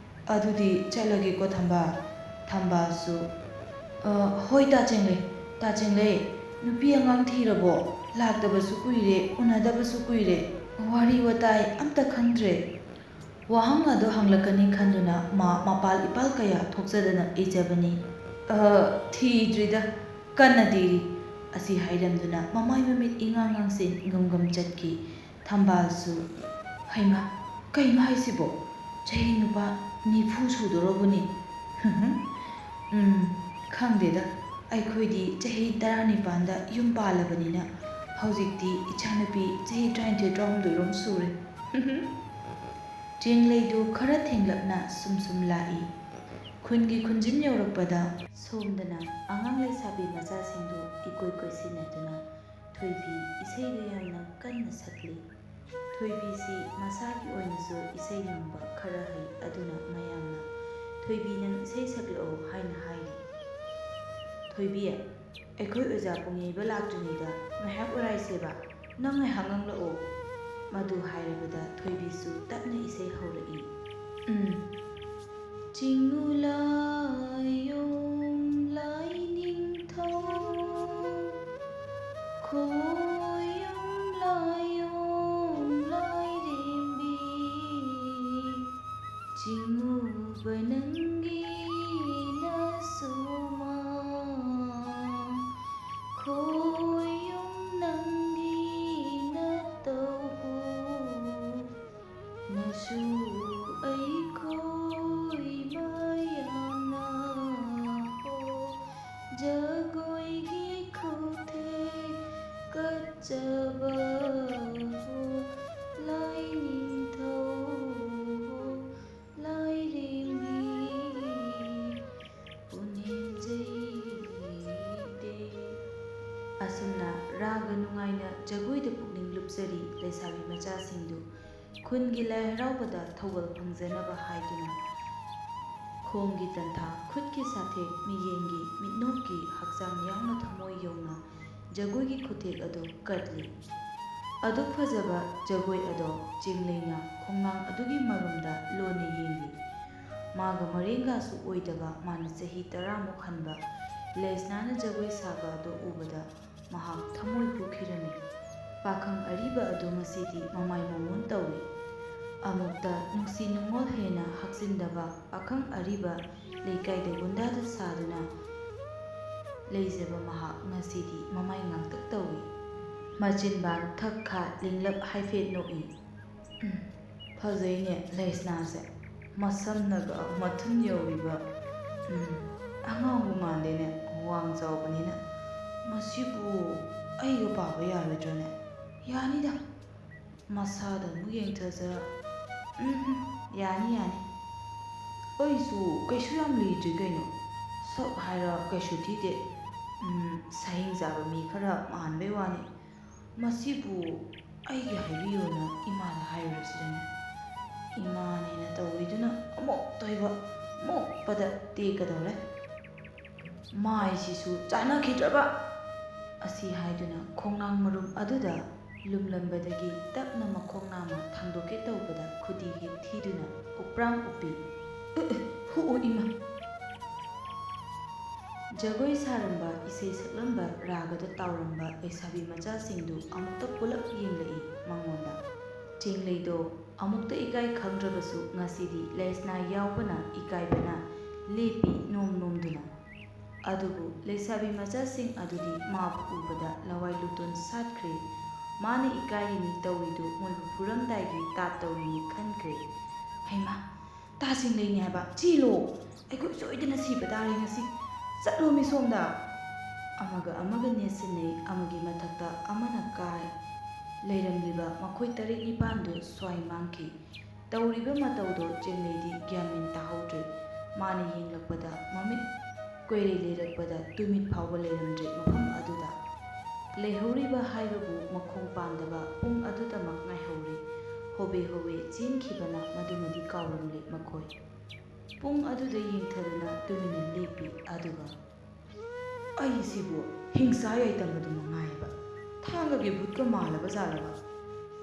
ꯑꯗꯨꯗꯤ ꯆꯠꯂꯒꯦꯀꯣ ꯊꯝꯕꯥꯜ꯫" ꯊꯝꯕꯥꯜꯁꯨ, "ꯑ, ꯍꯣꯏ ꯇꯥ ꯆꯦꯡꯂꯩ, ꯇꯥ ꯆꯦꯡꯂꯩ, ꯅꯨꯄꯤ ꯑꯉꯥꯡ ꯊꯤꯔꯕꯣ? ꯂꯥꯛꯇꯕꯁꯨ ꯀꯨꯏꯔꯦ, ꯎꯅꯗꯕꯁꯨ ꯀꯨꯏꯔꯦ꯫ ꯋꯥꯔꯤ ꯋꯥꯇꯥꯏ ꯑꯝꯇ ꯈꯪꯗ꯭ꯔꯦ꯫" ꯋꯥꯍꯪ ꯑꯗꯨ ꯍꯪꯂꯛꯀꯅꯤ ꯈꯟꯗꯨꯅ ꯃꯥ ꯃꯄꯥꯜ ꯏꯄꯥꯜ ꯀꯌꯥ ꯊꯣꯛꯆꯗꯅ ꯏꯖꯕꯅꯤ꯫ "ꯑ, ꯊꯤꯗ꯭ꯔꯤꯗ, ꯀꯟꯅ ꯊꯤꯔꯤ꯫" ꯑꯁꯤ ꯍꯥꯏꯔꯝꯗꯨꯅ ꯃꯃꯥꯏ ꯃꯃꯤꯠ ꯏꯉꯥꯡ ꯉꯥꯡꯁꯤꯟ ꯉꯝꯒꯝ ꯆꯠꯈꯤ꯫ ꯊꯝꯕꯥꯜꯁꯨ, "ꯍꯩꯃꯥ, ꯀꯩꯅꯣ ꯍꯥꯏꯁꯤꯕꯣ? ꯆꯍꯤ ꯅꯨꯄꯥ ꯅꯤꯐꯨ ꯁꯨꯗꯣꯔꯕꯅꯤ꯫" "ꯎꯝ, ꯈꯪꯗꯦꯗ, ꯑꯩꯈꯣꯏꯗꯤ ꯆꯍꯤ ꯇꯔꯥꯅꯤꯄꯥꯟꯗ ꯌꯨꯝ ꯄꯥꯜꯂꯕꯅꯤꯅ ꯍꯧꯖꯤꯛꯇꯤ ꯏꯆꯥꯅꯨꯄꯤ ꯆꯍꯤ ꯇꯔꯥꯅꯤꯊꯣꯏ ꯇꯔꯥꯍꯨꯝꯗꯣꯏꯔꯣꯝ ꯁꯨꯔꯦ꯫" ꯆꯦꯡꯂꯩꯗꯨ ꯈꯔ ꯊꯦꯡꯂꯞꯅ ꯁꯨꯝ ꯁꯨꯝ ꯂꯥꯛꯏ꯫ ꯈꯨꯟꯒꯤ ꯈꯨꯟꯖꯤꯟ ꯌꯧꯔꯛꯄꯗ ꯁꯣꯝꯗꯅ ꯑꯉꯥꯡ ꯂꯩꯁꯥꯕꯤ ꯃꯆꯥꯁꯤꯡꯗꯨ ꯏꯀꯣꯏ ꯀꯣꯏꯁꯤꯟꯅꯗꯨꯅ ꯊꯣꯏꯕꯤ ꯏꯁꯩꯗꯨ ꯌꯥꯝꯅ ꯀꯟꯅ ꯁꯛꯂꯤ꯫ ꯊꯣꯏꯕꯤꯁꯤ ꯃꯁꯥꯒꯤ ꯑꯣꯏꯅꯁꯨ ꯏꯁꯩ ꯉꯪꯕ ꯈꯔ ꯍꯩ, ꯑꯗꯨꯅ ꯃꯌꯥꯝꯅ "ꯊꯣꯏꯕꯤ, ꯅꯪ ꯏꯁꯩ ꯁꯛꯂꯛꯑꯣ" ꯍꯥꯏꯅ ꯍꯥꯏꯔꯤ꯫ "ꯊꯣꯏꯕꯤ, ꯑꯩꯈꯣꯏ ꯑꯣꯖꯥ ꯄꯨꯡꯌꯩꯕ ꯂꯥꯛꯇ꯭ꯔꯤꯉꯩꯗ ꯉꯥꯏꯍꯥꯛ ꯋꯥꯔꯥꯏꯁꯦꯕ, ꯅꯪ ꯉꯥꯏꯍꯥꯛ ꯉꯪꯂꯛꯑꯣ꯫" ꯃꯗꯨ ꯍꯥꯏꯔꯕꯗ ꯊꯣꯏꯕꯤꯁꯨ ꯇꯞꯅ ꯏꯁꯩ ꯍꯧꯔꯛꯏ꯫ ꯎꯝ꯫ ꯆꯤꯡꯉꯨ ꯂꯥꯏꯌꯣꯡ ꯂꯥꯏꯅꯤꯡꯊꯧ, ꯈꯣꯏꯌꯨꯝ ꯂꯥꯏꯌꯣꯡ ꯂꯥꯏꯔꯦꯝꯕꯤ, ꯆꯤꯡꯉꯨꯕ ꯅꯪꯒꯤ ꯅꯁꯨꯃꯥ, ꯈꯣꯏꯌꯨꯝ ꯅꯪꯒꯤ ꯅꯇꯧꯕꯨ, ꯅꯁꯨ ꯑꯩꯈꯣꯏ ꯃꯌꯥꯝꯅ ꯍꯣ, ꯖꯒꯣꯏꯒꯤ ꯈꯨꯊꯦꯛ ꯀꯠꯆꯕ ꯍꯣ, ꯂꯥꯏꯅꯤꯡꯊꯧ ꯍꯣ, ꯂꯥꯏꯔꯦꯝꯕꯤ ꯄꯨꯅꯦꯝꯖꯩꯗꯦ꯫ ꯑꯁꯨꯝꯅ ꯔꯥꯒ ꯅꯨꯡꯉꯥꯏꯅ ꯖꯒꯣꯏꯗ ꯄꯨꯛꯅꯤꯡ ꯂꯨꯞꯆꯔꯤ ꯂꯩꯁꯥꯕꯤ ꯃꯆꯥꯁꯤꯡꯗꯨ ꯈꯨꯟꯒꯤ ꯂꯥꯏ ꯍꯔꯥꯎꯕꯗ ꯊꯧꯒꯜ ꯐꯪꯖꯅꯕ ꯍꯥꯏꯗꯨꯅ ꯈꯣꯡꯒꯤ ꯇꯟꯊꯥ, ꯈꯨꯠꯀꯤ ꯁꯥꯊꯦꯛ, ꯃꯤꯌꯦꯡꯒꯤ, ꯃꯤꯠꯅꯣꯛꯀꯤ, ꯍꯛꯆꯥꯡ ꯌꯥꯎꯅ ꯊꯃꯣꯏ ꯌꯧꯅ ꯖꯒꯣꯏꯒꯤ ꯈꯨꯊꯦꯛ ꯑꯗꯨ ꯀꯠꯂꯤ꯫ ꯑꯗꯨꯛ ꯐꯖꯕ ꯖꯒꯣꯏ ꯑꯗꯣ ꯆꯦꯡꯂꯩꯅ ꯈꯣꯡꯅꯥꯡ ꯑꯗꯨꯒꯤ ꯃꯔꯨꯝꯗ ꯂꯣꯟꯅ ꯌꯦꯡꯂꯤ꯫ ꯃꯥꯒ ꯃꯔꯦꯡꯒꯁꯨ ꯑꯣꯏꯗꯕ ꯃꯥꯅ ꯆꯍꯤ ꯇꯔꯥꯃꯨꯛ ꯍꯟꯕ ꯂꯦꯁꯅꯥꯅ ꯖꯒꯣꯏ ꯁꯥꯕ ꯑꯗꯨ ꯎꯕꯗ ꯃꯍꯥꯛ ꯊꯃꯣꯏ ꯍꯨꯈꯤꯔꯝꯃꯤ꯫ ꯄꯥꯈꯪ ꯑꯔꯤꯕ ꯑꯗꯨ ꯉꯁꯤꯗꯤ ꯃꯃꯥꯏ ꯃꯃꯣꯟ ꯇꯧꯏ꯫ ꯑꯃꯨꯛꯇ ꯅꯨꯡꯁꯤ ꯅꯨꯡꯉꯣꯜ ꯍꯦꯟꯅ ꯍꯛꯆꯤꯟꯗꯕ ꯄꯥꯈꯪ ꯑꯔꯤꯕ ꯂꯩꯀꯥꯏꯗ ꯒꯨꯟꯗꯥꯗ ꯁꯥꯗꯨꯅ ꯂꯩꯖꯕ ꯃꯍꯥꯛ ꯉꯁꯤꯗꯤ ꯃꯃꯥꯏ ꯉꯥꯡꯇꯛ ꯇꯧꯏ꯫ ꯃꯆꯤꯟꯕꯥꯟ ꯊꯛ ꯈꯥ ꯂꯤꯡꯂꯞ ꯍꯥꯏꯐꯦꯠ ꯅꯣꯛꯏ꯫ "ꯎꯝ, ꯐꯖꯩꯅꯦ ꯂꯩꯁꯅꯥꯁꯦ꯫ ꯃꯁꯝꯅꯒ ꯃꯊꯨꯟ ꯌꯧꯔꯤꯕ꯫ ꯎꯝ, ꯑꯉꯥꯎꯕ ꯃꯥꯟꯗꯦꯅꯦ, ꯋꯥꯡ ꯆꯥꯎꯕꯅꯤꯅ꯫ ꯃꯁꯤꯕꯨ ꯑꯩꯒ ꯄꯥꯕ ꯌꯥꯔꯣꯏꯗ꯭ꯔꯅꯦ? ꯌꯥꯅꯤꯗ꯫ ꯃꯁꯥꯗ ꯑꯃꯨꯛ ꯌꯦꯡꯊꯖꯔ꯫ ꯎꯝ, ꯌꯥꯅꯤ, ꯌꯥꯅꯤ꯫ ꯑꯩꯁꯨ ꯀꯩꯁꯨ ꯌꯥꯝ ꯂꯤꯗ꯭ꯔꯤ ꯀꯩꯅꯣ꯫ ꯁꯛ ꯍꯥꯏꯔ ꯀꯩꯁꯨ ꯊꯤꯗꯦ꯫ ꯎꯝ, ꯁꯍꯤꯡ ꯆꯥꯕ ꯃꯤ ꯈꯔ ꯃꯥꯟꯕꯩ ꯋꯥꯅꯤ꯫ ꯃꯁꯤꯕꯨ ꯑꯩꯒꯤ ꯍꯥꯏꯕꯤꯌꯨꯅ ꯏꯃꯥꯗ ꯍꯥꯏꯔꯨꯔꯁꯤꯔꯅꯦ? ꯏꯃꯥꯅꯦꯅ ꯇꯧꯔꯤꯗꯨꯅ ꯑꯃꯨꯛ ꯇꯣꯏꯕ, ꯃꯣꯛꯄꯗ ꯇꯦꯛꯀꯗꯧꯔꯦ꯫ ꯃꯥꯏꯁꯤꯁꯨ ꯆꯥꯟꯅꯈꯤꯗ꯭ꯔꯕ!" ꯑꯁꯤ ꯍꯥꯏꯗꯨꯅ ꯈꯣꯡꯅꯥꯡ ꯃꯔꯨꯝ ꯑꯗꯨꯗ ꯂꯨꯝꯂꯝꯕꯗꯒꯤ ꯇꯞꯅ ꯃꯈꯣꯡ ꯅꯥꯝꯃ ꯊꯥꯡꯗꯣꯛꯀꯦ ꯇꯧꯕꯗ ꯈꯨꯗꯤ ꯍꯦꯛ ꯊꯤꯗꯨꯅ ꯎꯄ꯭ꯔꯥꯡ ꯎꯞꯄꯤ꯫ "ꯎ, ꯎ, ꯍꯨ, ꯎ, ꯏꯃꯥ!" ꯖꯒꯣꯏ ꯁꯥꯔꯝꯕ, ꯏꯁꯩ ꯁꯛꯂꯝꯕ, ꯔꯥꯒꯗ ꯇꯥꯎꯔꯝꯕ ꯂꯩꯁꯥꯕꯤ ꯃꯆꯥꯁꯤꯡꯗꯨ ꯑꯃꯨꯛꯇ ꯄꯨꯂꯞ ꯌꯦꯡꯂꯛꯏ ꯃꯉꯣꯟꯗ꯫ ꯆꯦꯡꯂꯩꯗꯣ ꯑꯃꯨꯛꯇ ꯏꯀꯥꯏ ꯈꯪꯗ꯭ꯔꯕꯁꯨ ꯉꯁꯤꯗꯤ ꯂꯩꯁꯅꯥ ꯌꯥꯎꯕꯅ ꯏꯀꯥꯏꯕꯅ ꯂꯦꯞꯄꯤ ꯅꯣꯝ ꯅꯣꯝꯗꯨꯅ꯫ ꯑꯗꯨꯕꯨ ꯂꯩꯁꯥꯕꯤ ꯃꯆꯥꯁꯤꯡ ꯑꯗꯨꯗꯤ ꯃꯥꯕꯨ ꯎꯕꯗ ꯂꯋꯥꯏ ꯂꯨꯇꯣꯟ ꯁꯥꯠꯈ꯭ꯔꯦ꯫ ꯃꯥꯅ ꯏꯀꯥꯏꯔꯤꯅꯤ ꯇꯧꯔꯤꯗꯨ ꯃꯣꯏꯕꯨ ꯐꯨꯔꯝꯗꯥꯏꯒꯤ ꯇꯥꯠ ꯇꯧꯔꯤꯅꯤ ꯈꯟꯈ꯭ꯔꯦ꯫ "ꯍꯩꯃꯥ, ꯇꯥ ꯆꯦꯡꯂꯩꯅꯤ ꯍꯥꯏꯕ, ꯆꯦꯜꯂꯣ! ꯑꯩꯈꯣꯏ ꯁꯣꯏꯗꯅ ꯁꯤꯕ ꯇꯥꯔꯦ ꯉꯁꯤ꯫ ꯆꯠꯂꯣ ꯃꯤ ꯁꯣꯝꯗ!" ꯑꯃꯒ ꯑꯃꯒ ꯅꯦꯠꯁꯤꯟꯅꯩ, ꯑꯃꯒꯤ ꯃꯊꯛꯇ ꯑꯃꯅ ꯀꯥꯏ꯫ ꯂꯩꯔꯝꯂꯤꯕ ꯃꯈꯣꯏ ꯇꯔꯦꯠ ꯅꯤꯄꯥꯟꯗꯨ ꯁ꯭ꯋꯥꯏ ꯃꯥꯡꯈꯤ꯫ ꯇꯧꯔꯤꯕ ꯃꯇꯧꯗꯣ ꯆꯦꯡꯂꯩꯗꯤ ꯒ꯭ꯌꯥꯟ ꯃꯦꯟ ꯇꯥꯍꯧꯗ꯭ꯔꯦ꯫ ꯃꯥꯅ ꯌꯦꯡꯂꯛꯄꯗ ꯃꯃꯤꯠ ꯀꯣꯏꯔꯩ ꯂꯩꯔꯛꯄꯗ ꯇꯨꯃꯤꯠ ꯐꯥꯎꯕ ꯂꯩꯔꯝꯗ꯭ꯔꯦ ꯃꯐꯝ ꯑꯗꯨꯗ꯫ ꯂꯩꯍꯧꯔꯤꯕ ꯍꯥꯏꯕꯕꯨ ꯃꯈꯣꯡ ꯄꯥꯟꯗꯕ ꯄꯨꯡ ꯑꯗꯨꯗꯃꯛ ꯉꯥꯏꯍꯧꯔꯦ꯫ ꯍꯣꯕꯦ ꯍꯧꯋꯦ ꯆꯦꯟꯈꯤꯕꯅ ꯃꯗꯨꯃꯗꯤ ꯀꯥꯎꯔꯝꯂꯦ ꯃꯈꯣꯏ꯫ ꯄꯨꯡ ꯑꯗꯨꯗ ꯌꯦꯡꯊꯗꯨꯅ ꯇꯨꯃꯤꯟꯅ ꯂꯦꯞꯄꯤ꯫ ꯑꯗꯨꯒ ꯑꯩꯁꯤꯕꯨ ꯍꯤꯡꯁꯥ ꯌꯥꯏꯇꯝꯕꯗꯨ ꯃꯉꯥꯏꯕ꯫ ꯊꯥꯡꯒꯒꯤ ꯚꯨꯠꯀ ꯃꯥꯜꯂꯕ ꯖꯥꯠꯂꯕ?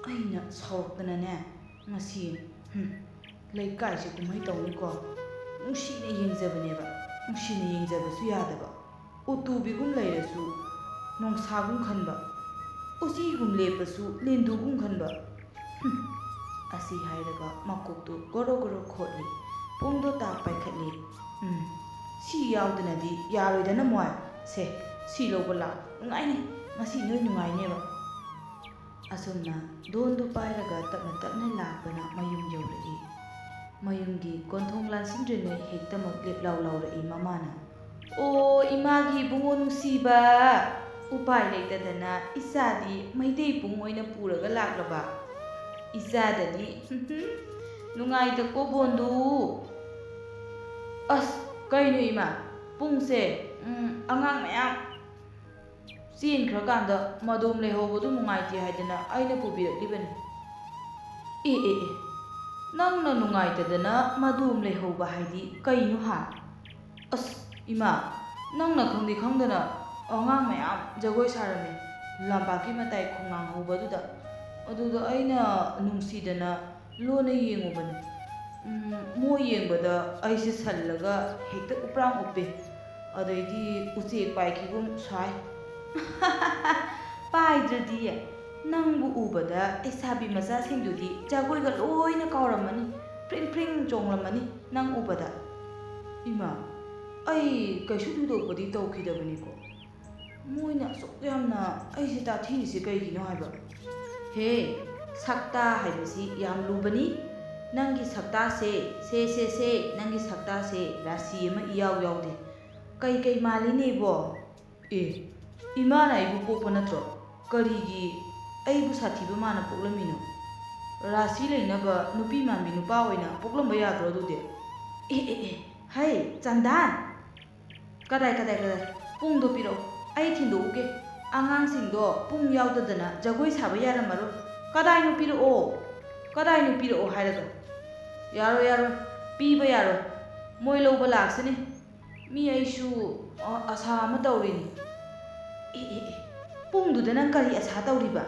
ꯑꯩꯅ ꯁꯥꯎꯔꯛꯇꯅꯅꯦ, ꯉꯁꯤ, ꯍꯨꯝ, ꯂꯩꯀꯥꯏꯁꯦ ꯀꯨꯝꯍꯩ ꯇꯧꯅꯤꯀꯣ꯫ ꯅꯨꯡꯁꯤꯅ ꯌꯦꯡꯖꯕꯅꯦꯕ, ꯅꯨꯡꯁꯤꯅ ꯌꯦꯡꯖꯕꯁꯨ ꯌꯥꯗꯕ꯫ ꯎꯇꯨꯕꯤꯒꯨꯝ ꯂꯩꯔꯁꯨ ꯅꯣꯡꯁꯥꯒꯨꯝ ꯈꯟꯕ, ꯎꯆꯤꯒꯨꯝ ꯂꯦꯞꯄꯁꯨ ꯂꯦꯟꯗꯨꯒꯨꯝ ꯈꯟꯕ꯫ ꯍꯨꯝ, ꯑꯁꯤ ꯍꯥꯏꯔꯒ ꯃꯀꯣꯛꯇꯨ ꯒꯣꯔꯣ ꯒꯣꯔꯣ ꯈꯣꯠꯂꯤ꯫ ꯄꯨꯡꯗꯣ ꯇꯥ ꯄꯥꯏꯈꯠꯂꯤ꯫ ꯎꯝ, ꯁꯤ ꯌꯥꯎꯗꯅꯗꯤ ꯌꯥꯔꯣꯏꯗꯅ ꯃꯣꯏ꯫ ꯁꯦ, ꯁꯤ ꯂꯧꯕ ꯂꯥꯛ, ꯅꯨꯡꯉꯥꯏꯅꯤ꯫ ꯉꯁꯤ ꯅꯣꯏ ꯅꯨꯡꯉꯥꯏꯅꯦꯕ꯫ ꯑꯁꯨꯝꯅ ꯗꯣꯟꯗꯨ ꯄꯥꯏꯔꯒ ꯇꯞꯅ ꯇꯞꯅ ꯂꯥꯛꯄꯅ ꯃꯌꯨꯝ ꯌꯧꯔꯛꯏ꯫ ꯃꯌꯨꯝꯒꯤ ꯀꯣꯟꯊꯣꯡ ꯂꯥꯟꯁꯤꯟꯗ꯭ꯔꯤꯉꯩ ꯍꯦꯛꯇꯃꯛ ꯂꯦꯞꯂꯥꯎ ꯂꯥꯎꯔꯛꯏ ꯃꯃꯥꯅ꯫ "ꯑꯣ, ꯏꯃꯥꯒꯤ ꯏꯕꯨꯡꯉꯣ ꯅꯨꯡꯁꯤꯕ, ꯎꯄꯥꯏ ꯂꯩꯇꯗꯅ ꯏꯆꯥꯗꯤ ꯃꯩꯇꯩ ꯄꯨꯡ ꯑꯣꯏꯅ ꯄꯨꯔꯒ ꯂꯥꯛꯂꯕ? ꯏꯆꯥꯗꯅꯤ, ꯅꯨꯡꯉꯥꯏꯗꯀꯣ ꯕꯣꯟꯗꯨ?" "ꯑꯁ, ꯀꯩꯅꯣ ꯏꯃꯥ, ꯄꯨꯡꯁꯦ, ꯎꯝ, ꯑꯉꯥꯡ ꯃꯌꯥꯝ ꯆꯦꯟꯈ꯭ꯔꯀꯥꯟꯗ ꯃꯗꯣꯝ ꯂꯩꯍꯧꯕꯗꯨ ꯅꯨꯡꯉꯥꯏꯇꯦ ꯍꯥꯏꯗꯅ ꯑꯩꯅ ꯄꯨꯕꯤꯔꯛꯂꯤꯕꯅꯤ꯫" "ꯑꯦ, ꯑꯦ, ꯑꯦ, ꯅꯪꯅ ꯅꯨꯡꯉꯥꯏꯇꯗꯅ ꯃꯗꯣꯝ ꯂꯩꯍꯧꯕ ꯍꯥꯏꯗꯤ ꯀꯩꯅꯣ ꯍꯥ?" "ꯑꯁ, ꯏꯃꯥ, ꯅꯪꯅ ꯈꯪꯗꯤ ꯈꯪꯗꯅ ꯑꯉꯥꯡ ꯃꯌꯥꯝ ꯖꯒꯣꯏ ꯁꯥꯔꯝꯃꯤ ꯂꯝꯄꯥꯛꯀꯤ ꯃꯇꯥꯏ ꯈꯣꯡꯅꯥꯡ ꯍꯧꯕꯗꯨꯗ꯫ ꯑꯗꯨꯗ ꯑꯩꯅ ꯅꯨꯡꯁꯤꯗꯅ ꯂꯣꯟꯅ ꯌꯦꯡꯉꯨꯕꯅꯤ꯫ ꯎꯝ, ꯃꯣꯏ ꯌꯦꯡꯕꯗ ꯑꯩꯁꯦ ꯁꯜꯂꯒ ꯍꯦꯛꯇ ꯎꯄ꯭ꯔꯥꯡ ꯎꯞꯄꯦ꯫ ꯑꯗꯩꯗꯤ ꯎꯆꯦꯛ ꯄꯥꯏꯈꯤꯒꯨꯝ ꯁꯥꯏ꯫" "ꯄꯥꯏꯗ꯭ꯔꯗꯤ? ꯅꯪꯕꯨ ꯎꯕꯗ ꯂꯩꯁꯥꯕꯤ ꯃꯆꯥꯁꯤꯡꯗꯨꯗꯤ ꯖꯒꯣꯏꯒ ꯂꯣꯏꯅ ꯀꯥꯎꯔꯝꯃꯅꯤ, ꯐ꯭ꯔꯤꯡ ꯐ꯭ꯔꯤꯡ ꯆꯣꯡꯂꯝꯃꯅꯤ ꯅꯪ ꯎꯕꯗ꯫" "ꯏꯃꯥ, ꯑꯩ ꯀꯩꯁꯨ ꯊꯣꯏꯗꯣꯛꯄꯗꯤ ꯇꯧꯈꯤꯗꯕꯅꯤꯀꯣ꯫ ꯃꯣꯏꯅ ꯑꯁꯨꯛ ꯌꯥꯝꯅ ꯑꯩꯁꯦ ꯇꯥꯊꯤꯔꯤꯁꯦ ꯀꯩꯒꯤꯅꯣ ꯍꯥꯏꯕ?" "ꯍꯦ, ꯁꯛꯇꯥ ꯍꯥꯏꯕꯁꯤ ꯌꯥꯝ ꯂꯨꯕꯅꯤ꯫ ꯅꯪꯒꯤ ꯁꯛꯇꯥꯁꯦ, ꯁꯦ, ꯁꯦ, ꯁꯦ, ꯅꯪꯒꯤ ꯁꯛꯇꯥꯁꯦ ꯔꯥꯁꯤ ꯑꯃ ꯏꯌꯥꯎ ꯌꯥꯎꯗꯦ꯫ ꯀꯩ ꯀꯩ ꯃꯥꯜꯂꯤꯅꯦꯕꯣ?" "ꯑꯦ, ꯏꯃꯥꯅ ꯑꯩꯕꯨ ꯄꯣꯛꯄ ꯅꯠꯇ꯭ꯔꯣ? ꯀꯔꯤꯒꯤ ꯑꯩꯕꯨ ꯁꯥꯊꯤꯕ ꯃꯥꯅ ꯄꯣꯛꯂꯝꯃꯤꯅꯣ? ꯔꯥꯁꯤ ꯂꯩꯅꯕ ꯅꯨꯄꯤ ꯃꯥꯟꯕꯤ ꯅꯨꯄꯥ ꯑꯣꯏꯅ ꯄꯣꯛꯂꯝꯕ ꯌꯥꯗ꯭ꯔꯣ ꯑꯗꯨꯗꯤ?" "ꯑꯦ, ꯑꯦ, ꯑꯦ, ꯍꯩ, ꯆꯟꯗꯥꯟ! ꯀꯗꯥꯏ, ꯀꯗꯥꯏ, ꯀꯗꯥꯏ? ꯄꯨꯡꯗꯣ ꯄꯤꯔꯛꯑꯣ, ꯑꯩ ꯊꯤꯟꯗꯣꯛꯎꯒꯦ꯫ ꯑꯉꯥꯡꯁꯤꯡꯗꯣ ꯄꯨꯡ ꯌꯥꯎꯗꯗꯅ ꯖꯒꯣꯏ ꯁꯥꯕ ꯌꯥꯔꯝꯃꯔꯣꯏ꯫ ꯀꯗꯥꯏꯅꯣ ꯄꯤꯔꯛꯑꯣ!" ꯀꯗꯥꯏꯅꯣ ꯄꯤꯔꯛꯑꯣ ꯍꯥꯏꯔꯒ? ꯌꯥꯔꯣꯏ, ꯌꯥꯔꯣꯏ, ꯄꯤꯕ ꯌꯥꯔꯣꯏ꯫ ꯃꯣꯏ ꯂꯧꯕ ꯂꯥꯛꯁꯤꯅꯤ꯫ ꯃꯤ ꯑꯩꯁꯨ, ꯑ, ꯑꯁꯥ ꯑꯃ ꯇꯧꯔꯤꯅꯤ꯫ ꯑꯦ, ꯑꯦ, ꯑꯦ, ꯄꯨꯡꯗꯨꯗ ꯅꯪ ꯀꯔꯤ ꯑꯁꯥ ꯇꯧꯔꯤꯕ?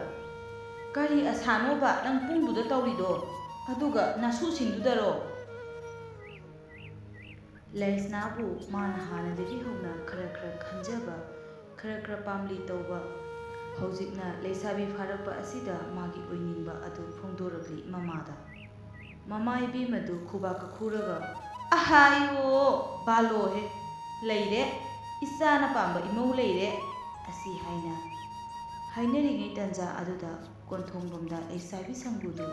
ꯀꯔꯤ ꯑꯁꯥꯅꯣꯕ ꯅꯪ ꯄꯨꯡꯗꯨꯗ ꯇꯧꯔꯤꯗꯣ? ꯑꯗꯨꯒ ꯅꯁꯨꯁꯤꯡꯗꯨꯗꯔꯣ? ꯂꯩꯁꯅꯥꯕꯨ ꯃꯥꯅ ꯍꯥꯟꯅꯗꯒꯤ ꯍꯧꯅ ꯈꯔ ꯈꯔ ꯈꯟꯖꯕ, ꯈꯔ ꯈꯔ ꯄꯥꯝꯂꯤ ꯇꯧꯕ, ꯍꯧꯖꯤꯛꯅ ꯂꯩꯁꯥꯕꯤ ꯐꯥꯔꯛꯄ ꯑꯁꯤꯗ ꯃꯥꯒꯤ ꯑꯣꯏꯅꯤꯡꯕ ꯑꯗꯨ ꯐꯣꯡꯗꯣꯔꯛꯂꯤ ꯃꯃꯥꯗ꯫ ꯃꯃꯥ ꯏꯕꯦꯝꯃꯗꯨ ꯈꯨꯕꯥꯛꯀ ꯈꯨꯔꯒ, "ꯑꯍꯥꯏꯌꯣ, ꯕꯥꯂꯣꯍꯦ, ꯂꯩꯔꯦ, ꯏꯆꯥꯅ ꯄꯥꯝꯕ ꯏꯃꯧ ꯂꯩꯔꯦ" ꯑꯁꯤ ꯍꯥꯏꯅ ꯍꯥꯏꯅꯔꯤꯉꯩ ꯇꯟꯖꯥ ꯑꯗꯨꯗ ꯀꯣꯟꯊꯣꯡꯕꯝꯗ ꯂꯩꯁꯥꯕꯤ ꯁꯪꯒꯨꯗꯨ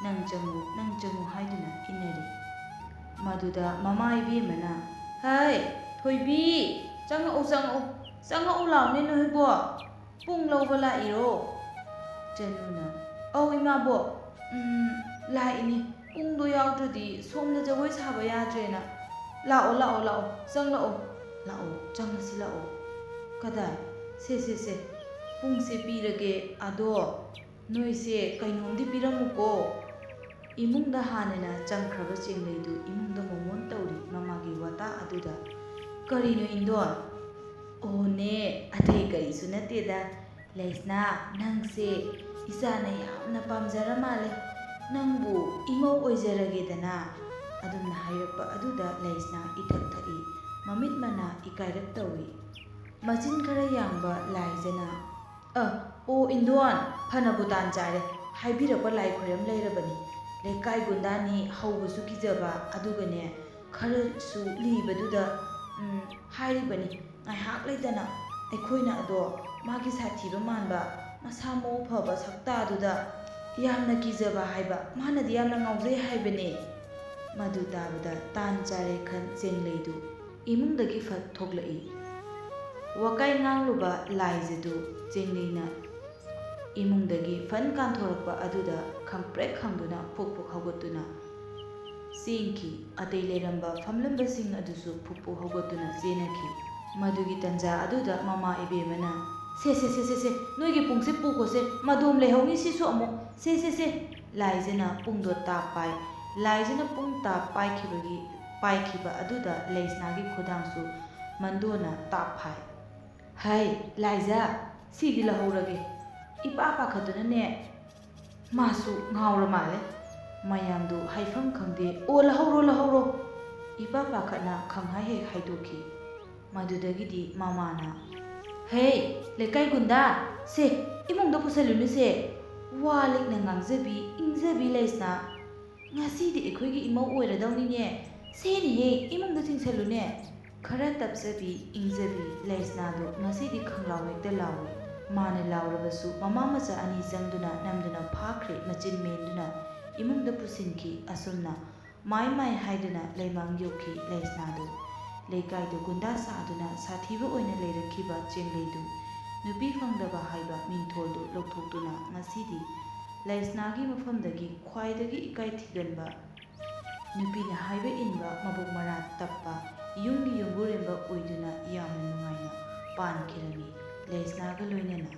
"ꯅꯪ ꯆꯪꯉꯨ, ꯅꯪ ꯆꯪꯉꯨ" ꯍꯥꯏꯗꯨꯅ ꯏꯟꯅꯔꯤ꯫ ꯃꯗꯨꯗ ꯃꯃꯥ ꯏꯕꯦꯝꯃꯅ, "ꯍꯩ, ꯊꯣꯏꯕꯤ, ꯆꯪꯉꯛꯎ, ꯆꯪꯉꯛꯎ, ꯆꯪꯉꯛꯎ ꯂꯥꯎꯅꯦ ꯅꯣꯏꯕꯣ꯫ ꯄꯨꯡ ꯂꯧꯕ ꯂꯥꯛꯏꯔꯣ?" ꯆꯅꯨꯅ, "ꯑꯧ ꯏꯃꯥꯕꯣꯛ, ꯎꯝ, ꯂꯥꯛꯏꯅꯦ꯫ ꯄꯨꯡꯗꯣ ꯌꯥꯎꯗ꯭ꯔꯗꯤ ꯁꯣꯝꯗ ꯖꯒꯣꯏ ꯁꯥꯕ ꯌꯥꯗ꯭ꯔꯦꯅ꯫ ꯂꯥꯛꯑꯣ, ꯂꯥꯛꯑꯣ, ꯂꯥꯛꯑꯣ, ꯆꯪꯂꯛꯑꯣ, ꯂꯥꯛꯑꯣ, ꯆꯪꯉꯁꯤ ꯂꯥꯛꯑꯣ꯫ ꯀꯗꯥꯏ? ꯁꯦ, ꯁꯦ, ꯁꯦ, ꯄꯨꯡꯁꯦ ꯄꯤꯔꯒꯦ꯫ ꯑꯗꯣ ꯅꯣꯏꯁꯦ ꯀꯩꯅꯣꯝꯗꯤ ꯄꯤꯔꯝꯃꯨꯀꯣ꯫" ꯏꯃꯨꯡꯗ ꯍꯥꯟꯅꯅ ꯆꯪꯈ꯭ꯔꯕ ꯆꯦꯡꯂꯩꯗꯨ ꯏꯃꯨꯡꯗ ꯃꯣꯃꯣꯟ ꯇꯧꯔꯤ ꯃꯃꯥꯒꯤ ꯋꯥꯇꯥ ꯑꯗꯨꯗ꯫ "ꯀꯔꯤꯅꯣ ꯏꯟꯗꯣꯟ?" "ꯑꯣꯅꯦ, ꯑꯇꯩ ꯀꯔꯤꯁꯨ ꯅꯠꯇꯦꯗ꯫ ꯂꯩꯁꯅꯥ, ꯅꯪꯁꯦ ꯏꯆꯥꯅ ꯌꯥꯝꯅ ꯄꯥꯝꯖꯔ ꯃꯥꯜꯂꯦ꯫ ꯅꯪꯕꯨ ꯏꯃꯧ ꯑꯣꯏꯖꯔꯒꯦꯗꯅ꯫" ꯑꯗꯨꯝꯅ ꯍꯥꯏꯔꯛꯄ ꯑꯗꯨꯗ ꯂꯩꯁꯅꯥ ꯏꯊꯛ ꯊꯛꯏ꯫ ꯃꯃꯤꯠ ꯃꯅꯥ ꯏꯀꯥꯏꯔꯞ ꯇꯧꯏ꯫ ꯃꯆꯤꯟ ꯈꯔ ꯌꯥꯡꯕ ꯂꯥꯏꯖꯅ, "ꯑ, ꯑꯣ ꯏꯟꯗꯣꯟ, ꯐꯅꯕꯨ ꯇꯥꯟ ꯆꯥꯔꯦ꯫ ꯍꯥꯏꯕꯤꯔꯛꯄ ꯂꯥꯏ ꯈꯣꯏꯔꯝ ꯂꯩꯔꯕꯅꯤ꯫ ꯂꯩꯀꯥꯏ ꯒꯨꯟꯗꯥꯅꯤ ꯍꯧꯕꯁꯨ ꯀꯤꯖꯕ, ꯑꯗꯨꯒꯅꯦ, ꯈꯔꯁꯨ ꯂꯤꯕꯗꯨꯗ, ꯎꯝ, ꯍꯥꯏꯔꯤꯕꯅꯤ꯫ ꯉꯥꯏꯍꯥꯛ ꯂꯩꯇꯅ ꯑꯩꯈꯣꯏꯅ ꯑꯗꯣ ꯃꯥꯒꯤ ꯁꯥꯊꯤꯕ ꯃꯥꯟꯕ, ꯃꯁꯥ ꯃꯎ ꯐꯕ ꯁꯛꯇꯥꯗꯨꯗ ꯌꯥꯝꯅ ꯀꯤꯖꯕ ꯍꯥꯏꯕ, ꯃꯥꯅꯗꯤ ꯌꯥꯝꯅ ꯉꯥꯎꯖꯩ ꯍꯥꯏꯕꯅꯦ꯫" ꯃꯗꯨ ꯇꯥꯕꯗ ꯇꯥꯟ ꯆꯥꯔꯦ ꯈꯟ ꯆꯦꯡꯂꯩꯗꯨ ꯏꯃꯨꯡꯗꯒꯤ ꯐꯠ ꯊꯣꯛꯂꯛꯏ꯫ ꯋꯥꯀꯥꯏ ꯉꯥꯡꯂꯨꯕ ꯂꯥꯏꯖꯗꯨ ꯆꯦꯡꯂꯩꯅ ꯏꯃꯨꯡꯗꯒꯤ ꯐꯟ ꯀꯥꯟꯊꯣꯔꯛꯄ ꯑꯗꯨꯗ ꯈꯪꯄ꯭ꯔꯦꯛ ꯈꯪꯗꯨꯅ ꯐꯨꯛ ꯐꯨꯛ ꯍꯧꯒꯠꯇꯨꯅ ꯆꯦꯟꯈꯤ꯫ ꯑꯇꯩ ꯂꯩꯔꯝꯕ ꯐꯝꯂꯝꯕꯁꯤꯡ ꯑꯗꯨꯁꯨ ꯐꯨꯛ ꯐꯨꯛ ꯍꯧꯒꯠꯇꯨꯅ ꯆꯦꯟꯅꯈꯤ꯫ ꯃꯗꯨꯒꯤ ꯇꯟꯖꯥ ꯑꯗꯨꯗ ꯃꯃꯥ ꯏꯕꯦꯝꯃꯅ, "ꯁꯦ, ꯁꯦ, ꯁꯦ, ꯁꯦ, ꯁꯦ, ꯅꯣꯏꯒꯤ ꯄꯨꯡꯁꯦ ꯄꯨꯈꯣꯁꯦ, ꯃꯗꯣꯝ ꯂꯩꯍꯧꯅꯤ ꯁꯤꯁꯨ ꯑꯃꯨꯛ, ꯁꯦ, ꯁꯦ, ꯁꯦ"꯫ ꯂꯥꯏꯖꯅ ꯄꯨꯡꯗꯣ ꯇꯥꯞ ꯄꯥꯏ꯫ ꯂꯥꯏꯖꯅ ꯄꯨꯡ ꯇꯥꯞ ꯄꯥꯏꯈꯤꯕꯒꯤ, ꯄꯥꯏꯈꯤꯕ ꯑꯗꯨꯗ ꯂꯩꯁꯅꯥꯒꯤ ꯈꯨꯗꯥꯡꯁꯨ ꯃꯟꯗꯣꯅ ꯇꯥꯞ ꯐꯥꯏ꯫ "ꯍꯩ, ꯂꯥꯏꯖ, ꯁꯤꯗꯤ ꯂꯧꯍꯧꯔꯒꯦ"꯫ ꯏꯄꯥ ꯄꯥꯈꯠꯇꯨꯅꯅꯦ, ꯃꯥꯁꯨ ꯉꯥꯎꯔ ꯃꯥꯜꯂꯦ꯫ ꯃꯌꯥꯝꯗꯨ ꯍꯥꯏꯐꯝ ꯈꯪꯗꯦ, "ꯑꯣ, ꯂꯧꯍꯧꯔꯣ, ꯂꯧꯍꯧꯔꯣ"꯫ ꯏꯄꯥ ꯄꯥꯈꯠꯅ ꯈꯪꯍꯥꯏ ꯍꯦꯛ ꯍꯥꯏꯗꯣꯛꯈꯤ꯫ ꯃꯗꯨꯗꯒꯤꯗꯤ ꯃꯃꯥꯅ, "ꯍꯦ, ꯂꯩꯀꯥꯏ ꯒꯨꯟꯗꯥ, ꯁꯦ, ꯏꯃꯨꯡꯗ ꯄꯨꯁꯜꯂꯨꯅꯨꯁꯦ꯫ ꯋꯥ ꯂꯤꯛꯅ ꯉꯥꯡꯖꯕꯤ, ꯏꯪꯖꯕꯤ ꯂꯩꯁꯅꯥ꯫ ꯉꯁꯤꯗꯤ ꯑꯩꯈꯣꯏꯒꯤ ꯏꯃꯧ ꯑꯣꯏꯔꯗꯧꯅꯤꯅꯦ꯫ ꯁꯦꯅꯦꯍꯦ, ꯏꯃꯨꯡꯗ ꯆꯤꯡꯁꯜꯂꯨꯅꯦ"꯫ ꯈꯔ ꯇꯞꯆꯕꯤ, ꯏꯪꯖꯕꯤ ꯂꯩꯁꯅꯥꯗꯨ ꯉꯁꯤꯗꯤ ꯈꯪꯂꯥꯎ ꯍꯦꯛꯇ ꯂꯥꯎꯏ꯫ ꯃꯥꯅ ꯂꯥꯎꯔꯕꯁꯨ ꯃꯃꯥ ꯃꯆꯥ ꯑꯅꯤ ꯆꯪꯗꯨꯅ ꯅꯝꯗꯨꯅ ꯐꯥꯈ꯭ꯔꯦ, ꯃꯆꯤꯟ ꯃꯦꯟꯗꯨꯅ ꯏꯃꯨꯡꯗ ꯄꯨꯁꯤꯟꯈꯤ꯫ ꯑꯁꯨꯝꯅ ꯃꯥꯏ ꯃꯥꯏ ꯍꯥꯏꯗꯨꯅ ꯂꯩꯃꯥꯡ ꯌꯧꯈꯤ ꯂꯩꯁꯅꯥꯗꯨ꯫ ꯂꯩꯀꯥꯏꯗꯨ ꯒꯨꯟꯗꯥ ꯁꯥꯗꯨꯅ ꯁꯥꯊꯤꯕ ꯑꯣꯏꯅ ꯂꯩꯔꯛꯈꯤꯕ ꯆꯦꯡꯂꯩꯗꯨ ꯅꯨꯄꯤ ꯐꯪꯗꯕ ꯍꯥꯏꯕ ꯃꯤꯡꯊꯣꯜꯗꯨ ꯂꯧꯊꯣꯛꯇꯨꯅ ꯉꯁꯤꯗꯤ ꯂꯩꯁꯅꯥꯒꯤ ꯃꯐꯝꯗꯒꯤ ꯈ꯭ꯋꯥꯏꯗꯒꯤ ꯏꯀꯥꯏ ꯊꯤꯒꯟꯕ, ꯅꯨꯄꯤꯅ ꯍꯥꯏꯕ ꯏꯟꯕ, ꯃꯕꯨꯛ ꯃꯔꯥ ꯇꯞꯄ, ꯌꯨꯝꯒꯤ ꯌꯨꯝꯕꯨꯔꯦꯝꯕ ꯑꯣꯏꯗꯨꯅ ꯌꯥꯝꯅ ꯅꯨꯡꯉꯥꯏꯅ ꯄꯥꯟꯈꯤꯔꯝꯃꯤ ꯂꯩꯁꯅꯥꯒ ꯂꯣꯏꯅꯅ꯫